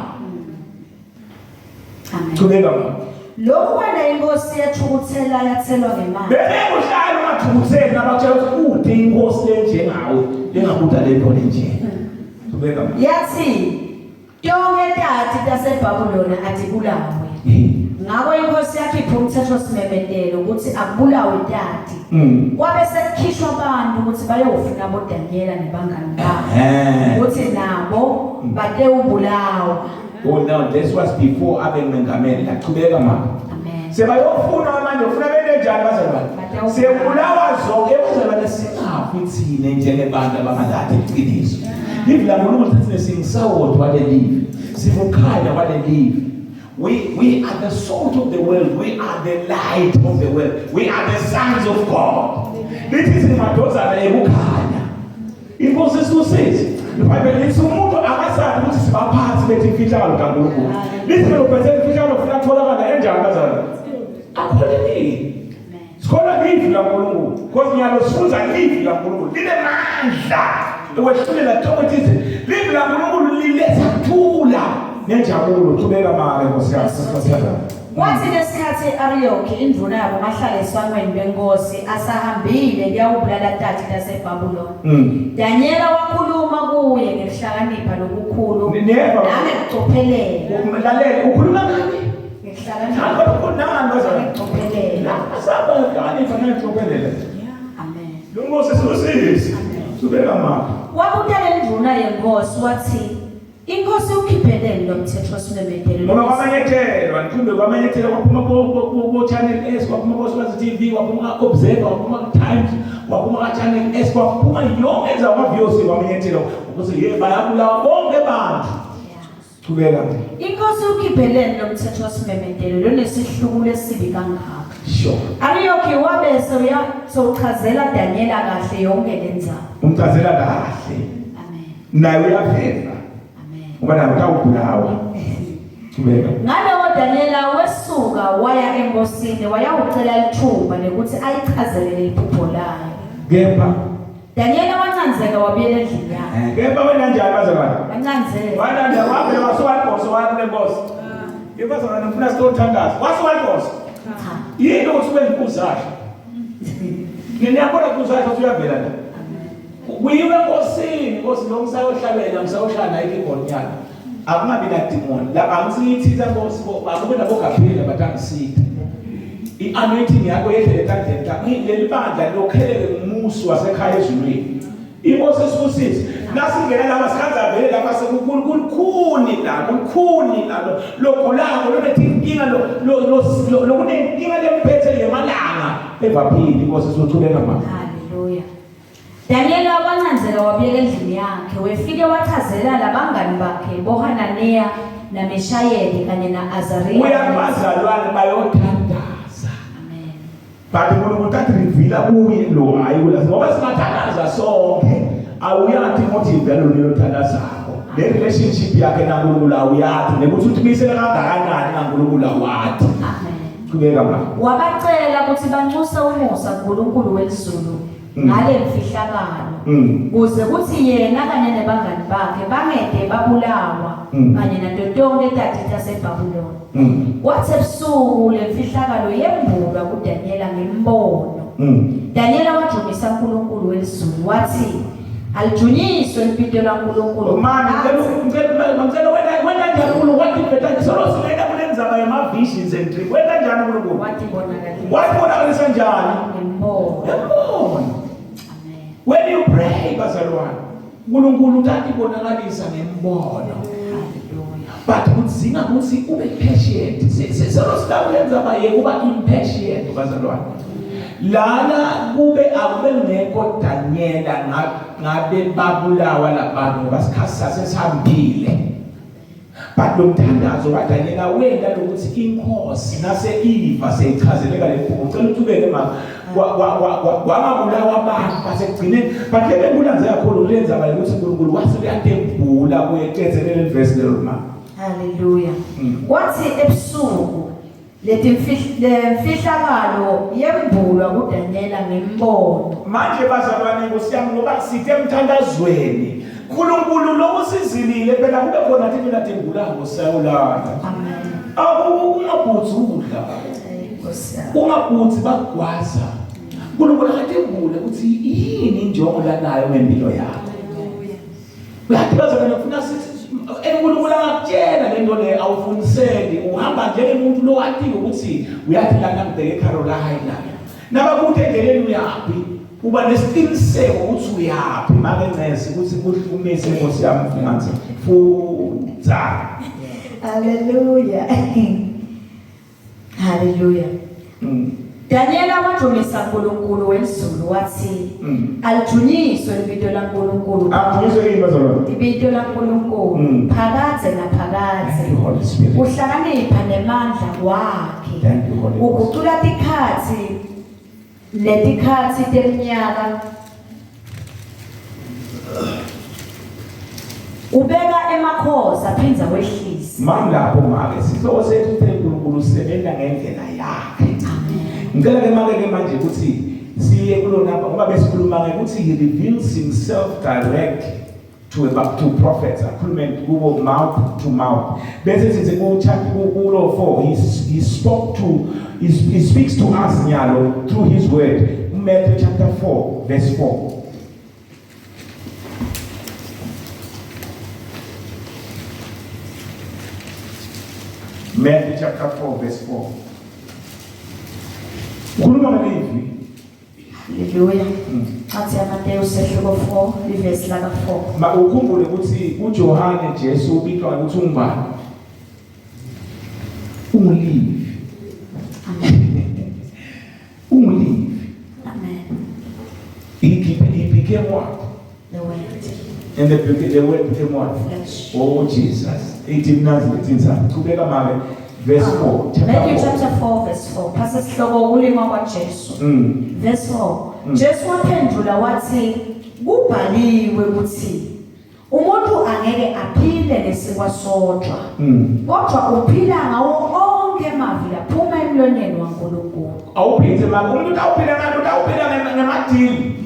Amen. Qhubeka mama. Lokhu kwena inkosi yathukuthela yathelwa ngemali. Bese uhlala ungathukutheli nabatshela ukuthi ude inkosi lenjengawe lengabuda lento lenje. Qhubeka mama. Yathi tonke tati taseBhabhulona atibulawe. Ngakho inkosi yakhipha umthetho simemetelo ukuthi akubulawe tati. Kwabe sekukhishwa abantu ukuthi bayofuna boDaniela nebangani babo ukuthi nabo batewubulawa. Oh no, this was before abe mengameli. Laqhubeka mama. Amen. Sebayofuna manje ufuna bente njani bazalwane? Sebulawa zonke bazalwane singafi thina njengebantu abangaladi iqiniso. Livi laNkulunkulu lithi singisawodwa kwalelivi. Sibukhanya kwalelivi. We are the salt of the world. We are the light of the world. We are the sons of God. Lithi singamadodana ekukhanya. Inkosi isibusise. IBhayibheli lithi umuntu akasazi ukuthi sibaphathi bethi imfihlakalo kaNkulunkulu. Lithi lophethe imfihlakalo ufuna atholakala enjani bazalwane? Akholelile. Sikholwa livi laNkulunkulu. Because nyalo sifunza livi laNkulunkulu. Linemandla ekwehlulela tonke tize. Livi laNkulunkulu liletha kuthula nenjabulo. Qhubeka mame Nkosi yami. Nkosi yami. Kwathi ngesikhathi Arioki indvuna yabo bahlala esangweni benkosi asahambile kuyawubulala tati taseBhabhulona. Daniela wakhuluma kuye ngekuhlakanipha lokukhulu nangekucophelela. Lalela ukhuluma ngani? Ngekuhlakanipha. Nangani bazalwane? Ngekucophelela. Asaba ngani ngekucophelela. Amen. Lo Nkosi sibusise. Subeka mama. Wabuta lendvuna yenkosi wathi Inkosi ukhipheleni lo mthetho osimemedele. Ngoba kwamenyezelwa, nikhumbe kwamenyezelwa kwaphuma ko Channel S, kwaphuma ko Swazi TV, kwaphuma ka Observer, kwaphuma ka Times, kwaphuma ka Channel S, kwaphuma yonke indawo kwa VOC kwamenyezelwa ukuthi ye bayabulawa bonke abantu. Qhubeka. Inkosi ukhipheleni lo mthetho osimemedele lonesihluku lesibi kangaka. Sure. Ariyoki wabe sewuchazela Daniela kahle yonke le ndzaba. Umchazela kahle. Amen. Naye uyaveva. Amen. Ngoba naye utawubulawa. Qhubeka. Ngalowo Daniela wesuka waya enkosini wayawucela lithuba lekuthi ayichazele leliphupho layo. Kepha Daniela wancanzeka wabuyela endlini yakhe. Kepha wena njani bazalwane? Wancanzeka. Wena njani wavele wasuka waya kule nkosi. Yebazalwane ngifuna sitothandaza. Wasuka inkosi. Cha. Yini ukuthi ube inkuzasha? Ngiyabona kuzasha ukuthi uyavela la. Kuyiwe enkosini, inkosi lo msayohlabela, msayoshaya naye ikeyboard nyana. Akungabi na demon. Lapha angisithi nkosi bo akube nabo Gabriel batangisitha. I-anointing yakho yehlele etandleni lakho. Leli bandla lokheleke ngumusi wasekhaya ezulwini. Inkosi esibusise. Nasingena lapha sikhanza vele lapha sekukhulukhuni la, kukhuni la lo logulako lonenkinga lo lo lokunenkinga lemphethe yemalanga evaphili inkosi sothuleka mama. Hallelujah. Daniela wancanzeka wabuyela endlini yakhe wefike wachazela labangani bakhe boHananiya naMishayeli kanye naAzariya. Uyabazalwane bayothandaza. Amen. But uNkulunkulu uthi reveal kuye lo hayi kula ngoba singathandaza sonke awuyathi motive yalo lelo thandazako. Le relationship yakhe naNkulunkulu awuyathi nekuthi uthimisele kangakanani naNkulunkulu awathi. Amen. Qhubeka mama. Wabacela ukuthi banxuse umusa kuNkulunkulu welizulu ngale mfihlakalo kuze kuthi yena kanye nebangani bakhe bangede babulawa kanye nato tonke tati taseBhabhulona. Kwathi ebusuku le mfihlakalo yembulwa kuDanyela ngembono. Danyela wajumisa uNkulunkulu welizulu wathi alijunyiswe libito laNkulunkulu. Manje ngicela wena wena njani uNkulunkulu wathi bheka solo singena kule ndzaba yema visions and dreams. Wena njani uNkulunkulu? Watibonakalisa Wabonakalisa njani? ngembono. Yabona. Amen. When you pray bazalwane, uNkulunkulu utatibonakalisa ngembono. Hallelujah. But kudzinga ukuthi ube patient. Solo sitakulenza baye kuba impatient bazalwane. Lana kube akube ngekho Daniela ngabe babulawa labantu ngoba isikhathi sasesihambile. But lo mthandazo kaDaniela wenda lokuthi inkosi nase Eva seyichazeleka le bhuku. Ngicela uthubeke mama. Kwangabulawa abantu basekugcineni but le bekulanze kakhulu kulenza ba ukuthi uNkulunkulu wase uyatembula kuye qedzelele verse lelo mama. Hallelujah. Kwathi ebusuku lemfihlakalo yembulwa kuDaniela ngembono. Manje bazalwane Nkosi yami ngoba sithe emthandazweni uNkulunkulu lokusizilile phela kube khona thina ladengulako sayolala. Amen. Ungabhuthi ukudla. Nkosi yami. Ungabhuthi bakugwaza. uNkulunkulu akatembule ukuthi yini injongo lanayo ngempilo yakho. Uyathi bazalwane kufuna sithi uNkulunkulu angakutshela lento le awufuniseli uhamba njengemuntu lo wathi ukuthi uyathi lana ngibheke eCarolina. Nabakuthi endleleni uyaphi uba nesiqiniseko ukuthi uyaphi make ncese ukuthi kuhlukumise inkosi yami mfunganzi fundza. Hallelujah. Hallelujah. Daniela wajumisa uNkulunkulu welizulu wathi alijunyiswe libito laNkulunkulu. Akujunyiswe yini bazalwane? Ibito laNkulunkulu phakadze naphakadze. Thank you Holy Spirit. Uhlakanipha nemandla wakhe. Thank you Holy Ghost. Ugucula tikhatsi netikhatsi teminyaka. Ubeka emakhosi aphinza wehlisa. Manje lapho make sihloko sethu uthe uNkulunkulu usebenza ngendlela yakhe. Ngicela ke make ke manje ukuthi siye kulo number ngoba besikhuluma ngekuthi he reveals himself direct to to prophets akhulume kubo mouth to mouth. Bese sithi ku chapter kulo 4 he spoke to he speaks to us nyalo through his word. Matthew chapter 4 verse 4. Matthew chapter 4 verse 4. Ukhuluma ngelivi. Haleluya. Athi amateyu sehluko 4 livesi laka 4. Ma ukhumbule ukuthi uJohane Jesu ubitwa ukuthi ungubani? Ungulivi. Amen. Ungulivi. Amen. He became what? The word. And the word became what? Flesh. Oh Jesus. Ithi mnazi lethi insana. Qhubeka make verse 4. Chapter Matthew 4. chapter 4 verse 4. Phasa sihloko ukulingwa kwaJesu. Verse 4. Jesu waphendula wathi kubhaliwe ukuthi umuntu angeke aphile ngesinkwa sodwa. Kodwa uphila ngawo onke amavi laphuma emlonyeni waNkulunkulu. Awuphinde mama umuntu utawuphila ngani utawuphila ngemadili.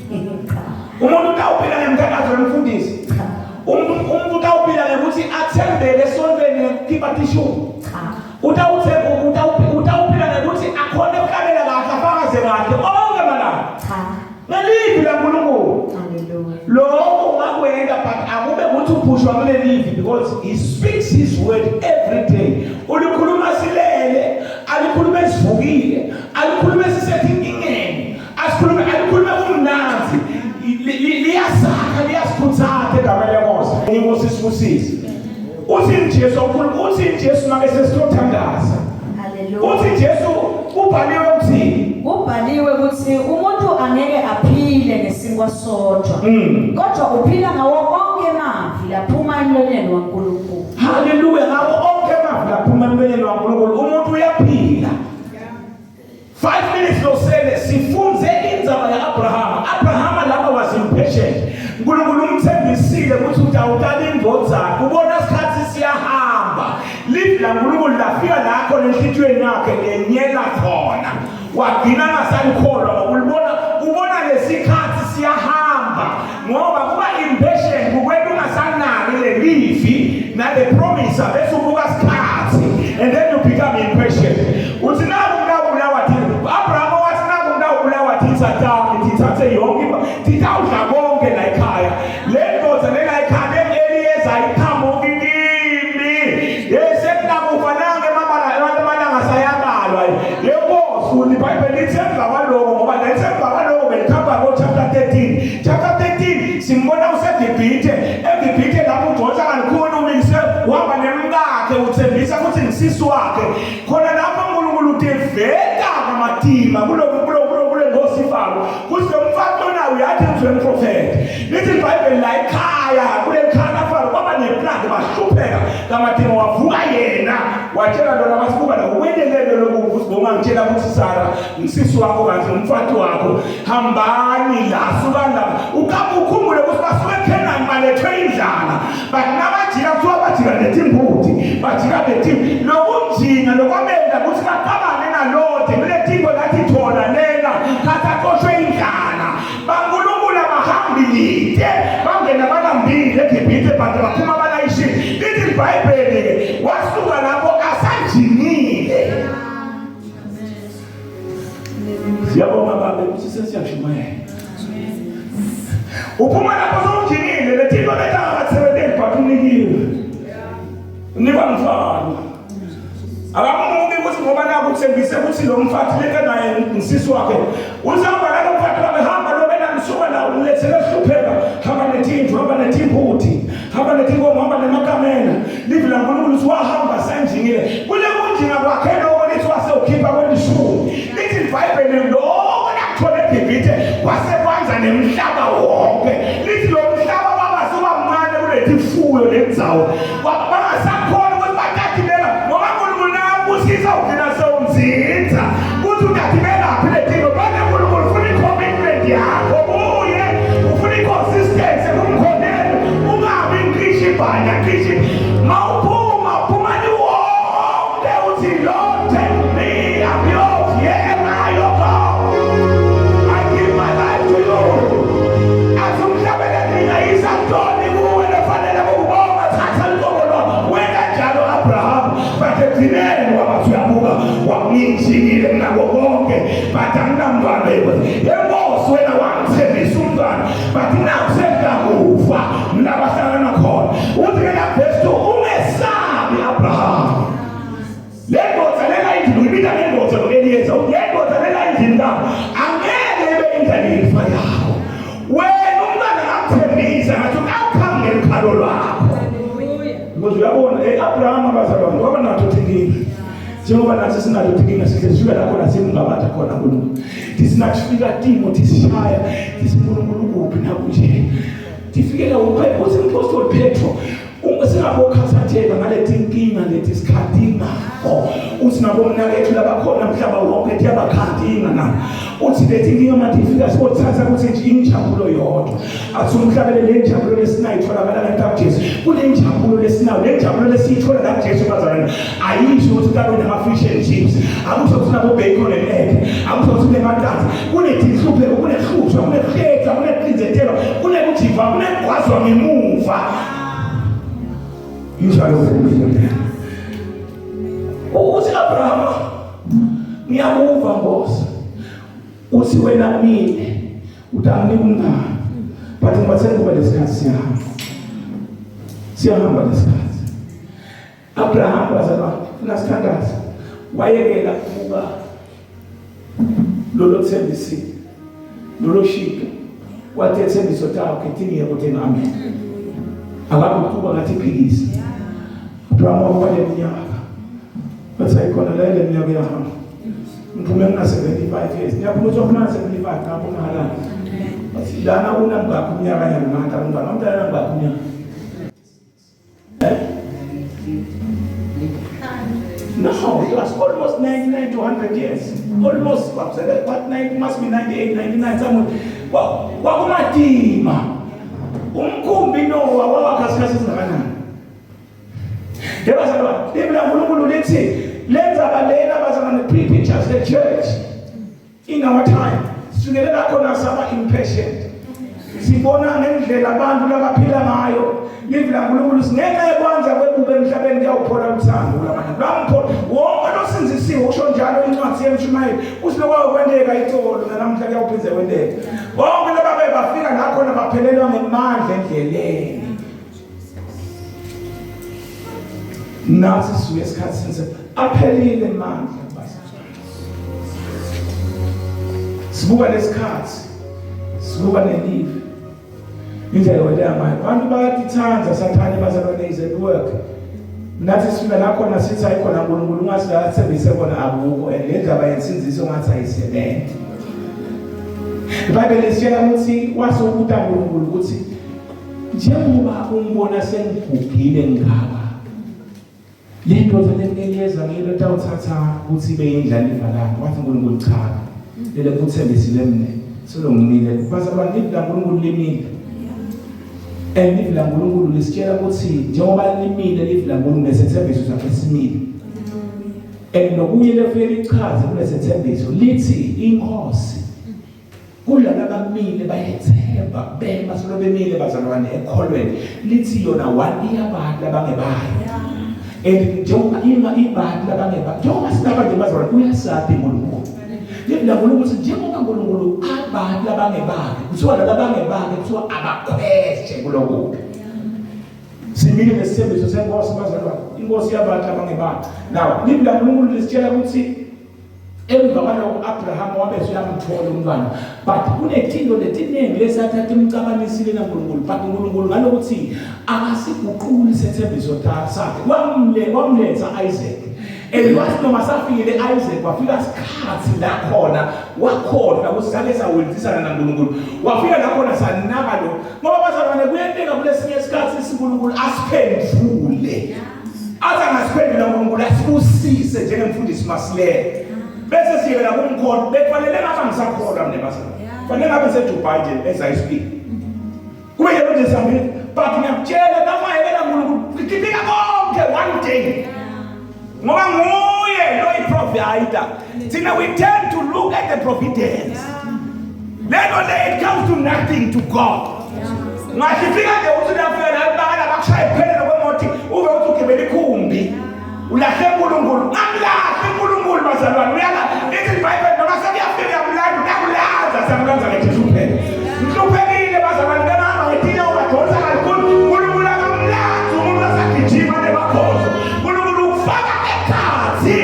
Umuntu utawuphila ngemthandazo lomfundisi. Cha. Umuntu utawuphila ngekuthi athembele esontweni ngekukhipha tissue. Cha. Utawuthemba utawuphila ngekuthi akhone ukuhlabela kahle afakaze kahle onke malanga. Cha. Ngelivi laNkulunkulu. Hallelujah. Lokho ungakwenza but akube ukuthi uphushwa kulelivi because he speaks his word every day. Ulikhuluma silele, alikhulume sivukile, alikhulume sisethi-inkingeni, asikhulume alikhulume kumnanzi. Liyasakha, liyasikhuthaza egameni lenkosi. Inkosi isibusise. Uthi Jesu ukhuluma, uthi Jesu make sesitothandaza. Hallelujah. Uthi Jesu kubhaliwe ukuthi Kubhaliwe ukuthi umuntu angeke aphile ngesinkwa sodwa. Kodwa uphila ngawo onke amavi laphuma emlonyeni waNkulunkulu. Hallelujah, ngawo onke amavi laphuma emlonyeni waNkulunkulu umuntu uyaphila. 5 minutes losele sifunze indzaba yaAbraham. Abraham lapha was impatient. uNkulunkulu umthembisile ukuthi utawutala indvodzana. Ubona isikhathi siyahamba. Livi laNkulunkulu lafika lakho lenhlitiyweni yakhe lenyela khona. Wagcina angasalikholwa ngoba ulibona ubona lesikhathi siyahamba ngoba kuba impatient kukwenta ungasanaki lelivi nale promise bese ubuka isikhathi and then you become impatient. Uthi naku ngawubulawa thina. Abraham wathi naku ngawubulawa thina tami thithathe yonke thitawudla konke la ekhaya. Le ndoda lena ekhaya Eliyeza iqhamuki kimi. Yesekunakufa nange amalanga sayabalwa. Lenkosi uthi iBhayibheli lithi emva kwaloko ngoba lithi emva kwaloko belikhamba ngo chapter 13. Chapter 13 simbona useGibhithe. eGibhithe lapho uJosha kalikhulu umise uhamba nemkakhe uthembisa ukuthi ngisisi wakhe. Khona lapho uNkulunkulu utiveta kamatima kulo kule nkosi Faro. Kuthi lo mfati lona uyathi ngizwe umprofeti. Lithi iBhayibheli la ekhaya kule khaya Faro kwaba neplan bahlupheka kamatima wavuka yena watshela lona basibuka la wenelele lokhu ukuthi bongangitshela ukuthi Sara ngisisi wakho kanti umfati wakho hambani la sukani la ukukhumbule ukuthi basuke eKhenani balethwe indlala but nabajika kuthiwa bajika netimbuti bajika netimbu lokunjinga lokwamenda ukuthi baqabane nalode kule tingo lathi thola lena khathi axoshwe indlala baNkulunkulu abahambi lide bangena balambile eGibhithe but baphuma balayishile lithi iBhayibheli-ke wasuka lapho asanjingile. Siyabonga baba ukuthi sesiyashumayela. Uphuma lapho sowunjingile letinto letangakathebenteli but unikiwe. Unikwa mfana. Akamuki ukuthi ngoba naku uthembise ukuthi lo mfathi leke naye ngisisi wakhe. Uzihamba nalo mfathi wakhe hamba lo bena ngisuka la ulethele hlupheka hamba netindlu hamba netimbuti hamba netinkomo hamba nemakamela. Livi laNkulunkulu uthi wahamba sanjingile. Kule kunjinga kwakhe lokho lithi wase ukhipha kwelishumi. Lithi iBhayibheli lokho lakuthola eGibhithe kwase kwanza nemhlaba wonke. Lithi lo mhlaba waba suba mncane kuletifuyo lendzawo. Bangasakhona ukuthi batatibela ngoba uNkulunkulu nakubusisa ugcina sewunzinza. Kuthi utatibelaphi letinto manje uNkulunkulu ufuna i-commitment yakho kuye, ufuna i-consistency kumkhoneni, ungabi ngisho ibhanya ngisho mawuphuma phumani wonke uthi Lord take me, I'm yours, yeah, am I your God? I give my life to you. Athi umhlabeleli ngingayisa ntoni kuwe lefanele kukubonga, thatha luqobo lwakho. Wenza njalo Abraham, but ekugcineni wabathi uyabuka wamnjingile kunako konke, but anginamntwana yenkosi wena wangithembisa umntwana, but naku sengitakufa mina bahlangana khona. Uthi ke la verse 2 ungesabi Abraham. Le ndoda lena endlini uyibiza ngendoda lo-Eliyeza. Le ndoda lena endlini lapho angeke ibe indlalifa. Uyabona Abraham abazalwane waba nato tinkinga. Njengoba nathi sinato tinkinga sihle sifika la khona simngabatha khona uNkulunkulu. Tisinakufika timo tisishaya tisinkulunkulu kuphi nakunje. Tifikela uthi umpostoli Petro singabokhathatheka ngaleti nkinga leti sikhatingako uthi nabomnakethu labakhona mhlaba wonke tiyabakhatinga na uthi leti nkinga matifika sibothatha ukuthi nje injabulo yodwa athi umhlabele le njabulo lesinayo itholakala la kuJesu kule njabulo lesinayo le njabulo lesiyithola la kuJesu bazalwane ayisho ukuthi kabe nama-fish and chips akusho ukuthi nabo bacon and egg akusho ukuthi kunemaqanda kunetinhlupheko kunehlushwa kunekuhletha kunekucinzetelwa kunekujiva kunekugwazwa ngemuva injalo uthi Abraham ngiyakuva Nkosi uthi wena mina utanginika umntana but ngibatheni kuba lesikhathi siyahamba siyahamba lesikhathi Abraham bazalwane funa sithandaze wayekela kubuka lolo thembisile lolo shito wathi ethembiso takhe thini yebo thini amen akakuquba ngathi phikisa Abraham wakuba leminyaka bathi ayikhona la le minyaka iyahamba ngiphume ngina 75 years ngiyaphuma ukuthi wafuna 75 ngapho ungahalali bathi lana unamngakho umnyaka nyalo ngakho umntwana umntwana ngakho umnyaka. No, it was almost 99 to 100 years. Almost, what, 90, must be 98, 99, somewhere. Kwakumatima. Umkhumbi Noah wawakhasikhathi esingakanani? Yebazalwane, livi laNkulunkulu lithi lenza balena bazalwane pre-pictures the church in our time. Sifikelela khona saba impatient. Sibona ngendlela abantu labaphila ngayo. Livi laNkulunkulu singenxa yokwenza kwebubi emhlabeni kuyawuphola uthando kulabantu. Lwamphola wonke losinzisiwe usho njalo incwadi yemshumayeli. Uthi lokho kwenteka itolo nalamhla kuyawuphinde kwenteke. Bonke laba bafika la khona baphelelwa ngemandla endleleni. Nathi sisuke esikhathini aphelile amandla sibuka lesikhathi sibuka nelive indlela weteka ngayo abantu bayatithanda sathane bazalwane is at work nathi sifika la khona sithi ayikhona uNkulunkulu ungathi la athembise khona akukho and le ndaba yensindiso ngathi ayisebenzi. IBhayibheli lisitshela ukuthi wase ukuta uNkulunkulu ukuthi njengoba ungibona sengigugile ngaka le ndoda leliyeza ngilo tawuthatha ukuthi ibe yindlalifa lami. Wathi uNkulunkulu cha, lele kuthembisile mina solo nginike. Bazalwane, livi laNkulunkulu limile and livi laNkulunkulu lisitshela ukuthi njengoba limile livi laNkulunkulu nesethembiso sakhe simile. And nokunye lefike lichaze kulesethembiso lithi inkosi kulaba abamile bayethemba bema solo bemile bazalwane ekholweni lithi yona one iyabantu abangebayo. And njengoba ima ibantu abangebayo njengoba sinaba nje bazalwane uyasathi uNkulunkulu livi laNkulunkulu ukuthi njengoba uNkulunkulu abantu abangebakhe kuthiwa laba abangebakhe kuthiwa abakhweshe kulokubi. Simile nesithembiso senkosi bazalwane, inkosi yabantu abangebakhe. Now livi laNkulunkulu lisitshela ukuthi emva kwalokho Abraham wabe usuyamthola umntwana but kunetinto letiningi lesathatha imcabanisile naNkulunkulu but uNkulunkulu ngalokuthi akasiguquli isethembiso sakhe wamletha Isaac. And wathi noma safikile Isaac wafika sikhathi la khona wakhohlwa ukuthi sake saweltisana naNkulunkulu wafika la khona sanaka lo ngoba bazalwane kuyenteka kulesinye isikhathi uNkulunkulu asiphendule athi angasiphendula uNkulunkulu asibusise njengemfundisi Masilela bese siyekela kumkhona bekufanele ngabe ngisakholwa mina bazalwane kufanele ngabe ngiseDubai nje ezayispeak kube yebo nje sihambile but ngiyakutshela namayekela uNkulunkulu kifika konke one day ngoba nguye lo i-provider. Thina we tend to look at the providence lelo le it comes to nothing to God. Ngathi fika nje uthi uyafika la bakala bakushaya iphelele kwemoti uve uthi ugibela ikhumbi ulahle uNkulunkulu ngamlahle uNkulunkulu bazalwane uyala lithi iBhayibheli noma sekuyafika uyamlanda uyakulanza samlanza ngeJesu kuphela ngihluphekile bazalwane bengihamba ngetina ubadonsa kakhulu uNkulunkulu akamlanzi umuntu asagijima nebakhozo uNkulunkulu ukufaka ekhathi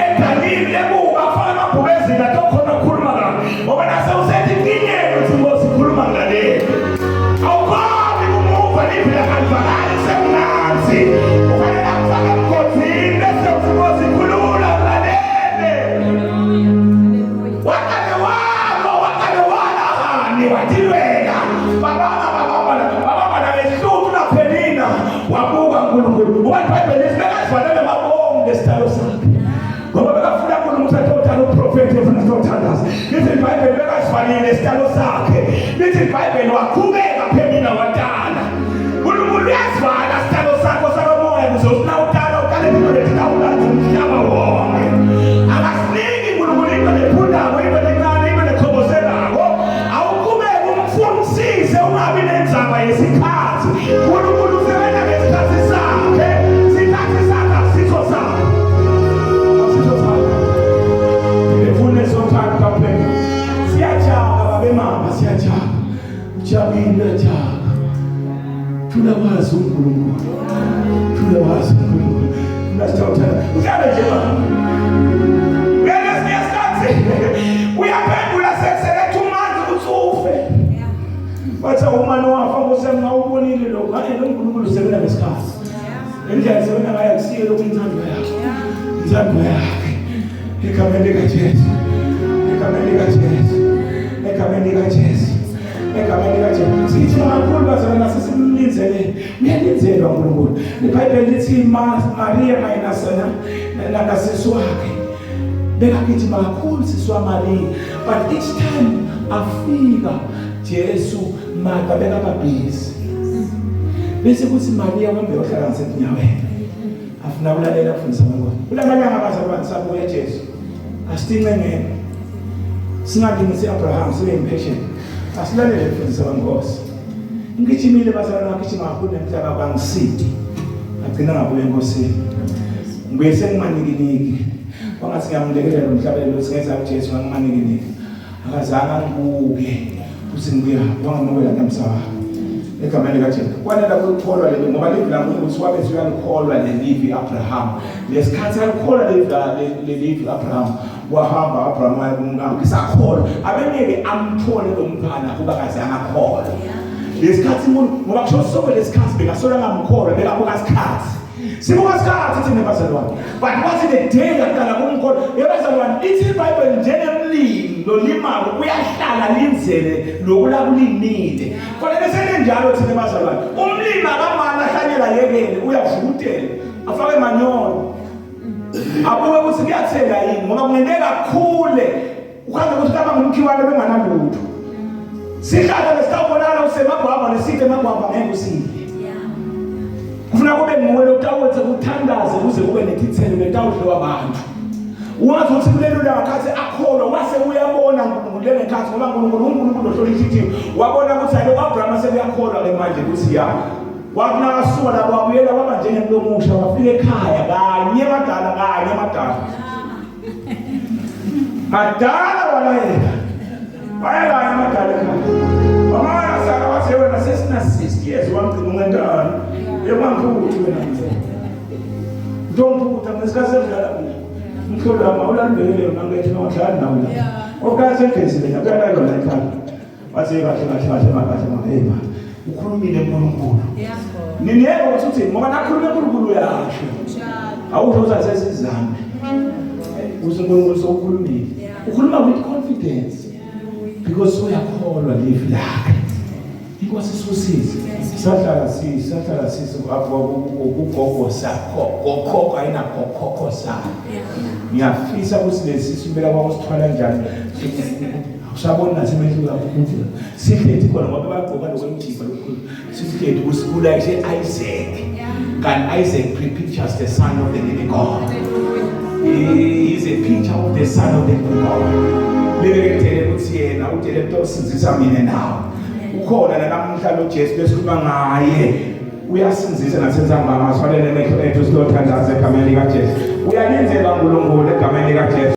edalini lekuba kufaka amabhubezini atokhona ukukhuluma kabi ngoba nase usethi inkinyeni uthi Nkosi khuluma ngilalele awukhoni kumuva liphila kalivakali semnanzi. Lithi bekazivale ngamabomu lesitalo sakhe. Ngoba bekafuna uNkulunkulu ukuthi atothala uprofethi efuna sitothandaza. Lithi iBhayibheli bekazivalile isitalo sakhe. Lithi iBhayibheli waqhubeka phemina watala. uNkulunkulu uyazivala isitalo sakho sakamoya ukuze uthi nawutala utale into letitawulanza umhlaba wonke. Akasiniki uNkulunkulu into lephundako, into lencane, into lekhoboselako. Awuqhubeke umfunisise ungabi nenzaba yesikhathi. uNkulunkulu usebenza ngesikhathi sakhe. Sikhathi sakhe akusiso sakho. Akusiso sakho. In the fullness of time kaphela. Siyajaka babe mama siyajaka. Ujabile uyajaka. Thula wazi uNkulunkulu. Thula wazi uNkulunkulu. Funa sithawuthana. Uhlale nje baba. Uyalesinye isikhathi uyaphendula sekusele 2 months ukuthi ufe. Bathi umane wafa Nkosi yami ngawubonile lokho. Hayi lo uNkulunkulu usebenza ngesikhathi. Indlela esebenza ngayo akusiyo lokhu inthando yakhe. Inthando yakhe. Egameni likaJesu. Egameni likaJesu. Egameni likaJesu. Egameni likaJesu. Sithi kakhulu bazalwane nasisimlindzele. Uyalindelwa uNkulunkulu. IBhayibheli lithi Maria mayinasana nasisi wakhe. Bekagijima kakhulu sisi waMaria. But each time afika Jesu Martha bekaba busy. Bese kuthi Maria wambe yohlala ngasetinyaweni. Afuna ukulalela kufundisa abantwana. Kulamalanga abazalwane sabuya Jesu. Asitincengeni. Singalingisi Abraham sibe impatient. Asilalele kufundisa abankosi. Ngigijimile bazalwane ngagijima kakhulu nemhlaba bangisidi. Ngagcina ngabuya enkosini. Ngibuye sengimanikiniki. Kwangathi ngiyamlekelela umhlabelelo ukuthi ngenza uJesu ngangimanikiniki. Akazange angibuke ukuthi ngibuya wangamukela namsa wakhe. Egameni likaJesu. Kwanela ukukholwa leli ngoba livi laNkulunkulu ukuthi wabe uyalikholwa lelivi Abraham. Lesikhathi alikholwa lelivi Abraham wahamba Abraham waya kumkakhe sakholwa abengeke amthole lo mntwana kuba kaze angakholwa. Lesikhathi umuntu ngoba kusho sonke lesikhathi bekasola ngamkholwa bekabuka isikhathi. Sibuka isikhathi thina bazalwane. But kwathi the day yaqala kumkholwa yebazalwane ithi iBhayibheli njengemlimi lolimako uyahlala linzele lokula kulimile. Fanele senenjalo thina bazalwane. Umlimi akamane ahlanyela yekele uyavukutela afake manyolo. Abuke ukuthi kuyathela yini ngoba kungenteka kakhule ukhanze ukuthi kaba ngumkhiwane benganalutho. Sihlahla lesitawubonakala usemagwava neside emagwava ngeke usidle. Kufuna kube nguwe lotawuthe kuthandaze kuze kube netithelo letawudliwa abantu. Wazi ukuthi kulelo langa khathi akholwa wase uyabona uNkulunkulu lengekhathi ngoba uNkulunkulu uNkulunkulu ohlola inhliziyo. Wabona ukuthi hayi lo Abraham sekuyakholwa ke manje ukuthi ya. Wathi nakasuka lapho wabuyela waba njengemlomo omusha wafika ekhaya kanye madala kanye madala. Madala walayeka. Wayekanye madala ekhaya. Wamala saka wathi wena sesina 60 years wamgcina ungentani. Yemangiphuthi wena mfo. Ntomphutha ngesikhathi sedlala mina. Umhlolo wami awulandele yona ngethu nodlala nawe la. Okathi egezile yakuyala yona ekhaya. Wathi kahle kahle kahle kahle kahle hey ma. Ukhulumile uNkulunkulu. Niniyeke ukuthi uthini ngoba nakhuluma uNkulunkulu uyasho. Awusho ukuthi asesizame. Uthi uNkulunkulu sowukhulumile. Ukhuluma with confidence. Because uyakholwa livi lakhe. Inkosi isusize. Sahlala sisi, sahlala sisi apho kugogo sakho, gokhokho ayinagokhokho sakho. Ngiyafisa ukuthi lesi impela kwakusithwala njani. Usabona nasemehlo akho ukuthi sihleti khona ngoba bagqoka lokwemjimba lokukhulu. Sihleti kusibulayishe Isaac. Kanti Isaac prepictures the son of the living God. He is a picture of the son of the living God. Lebe kutele ukuthi yena utele kutosinzisa mina nawe. Ukhona nanamuhla lo Jesu lesikhuluma ngaye. Uyasinzisa nasenzambama asifanele emehlo ethu siyothandaza egameni likaJesu. Uyalindelwa uNkulunkulu egameni likaJesu.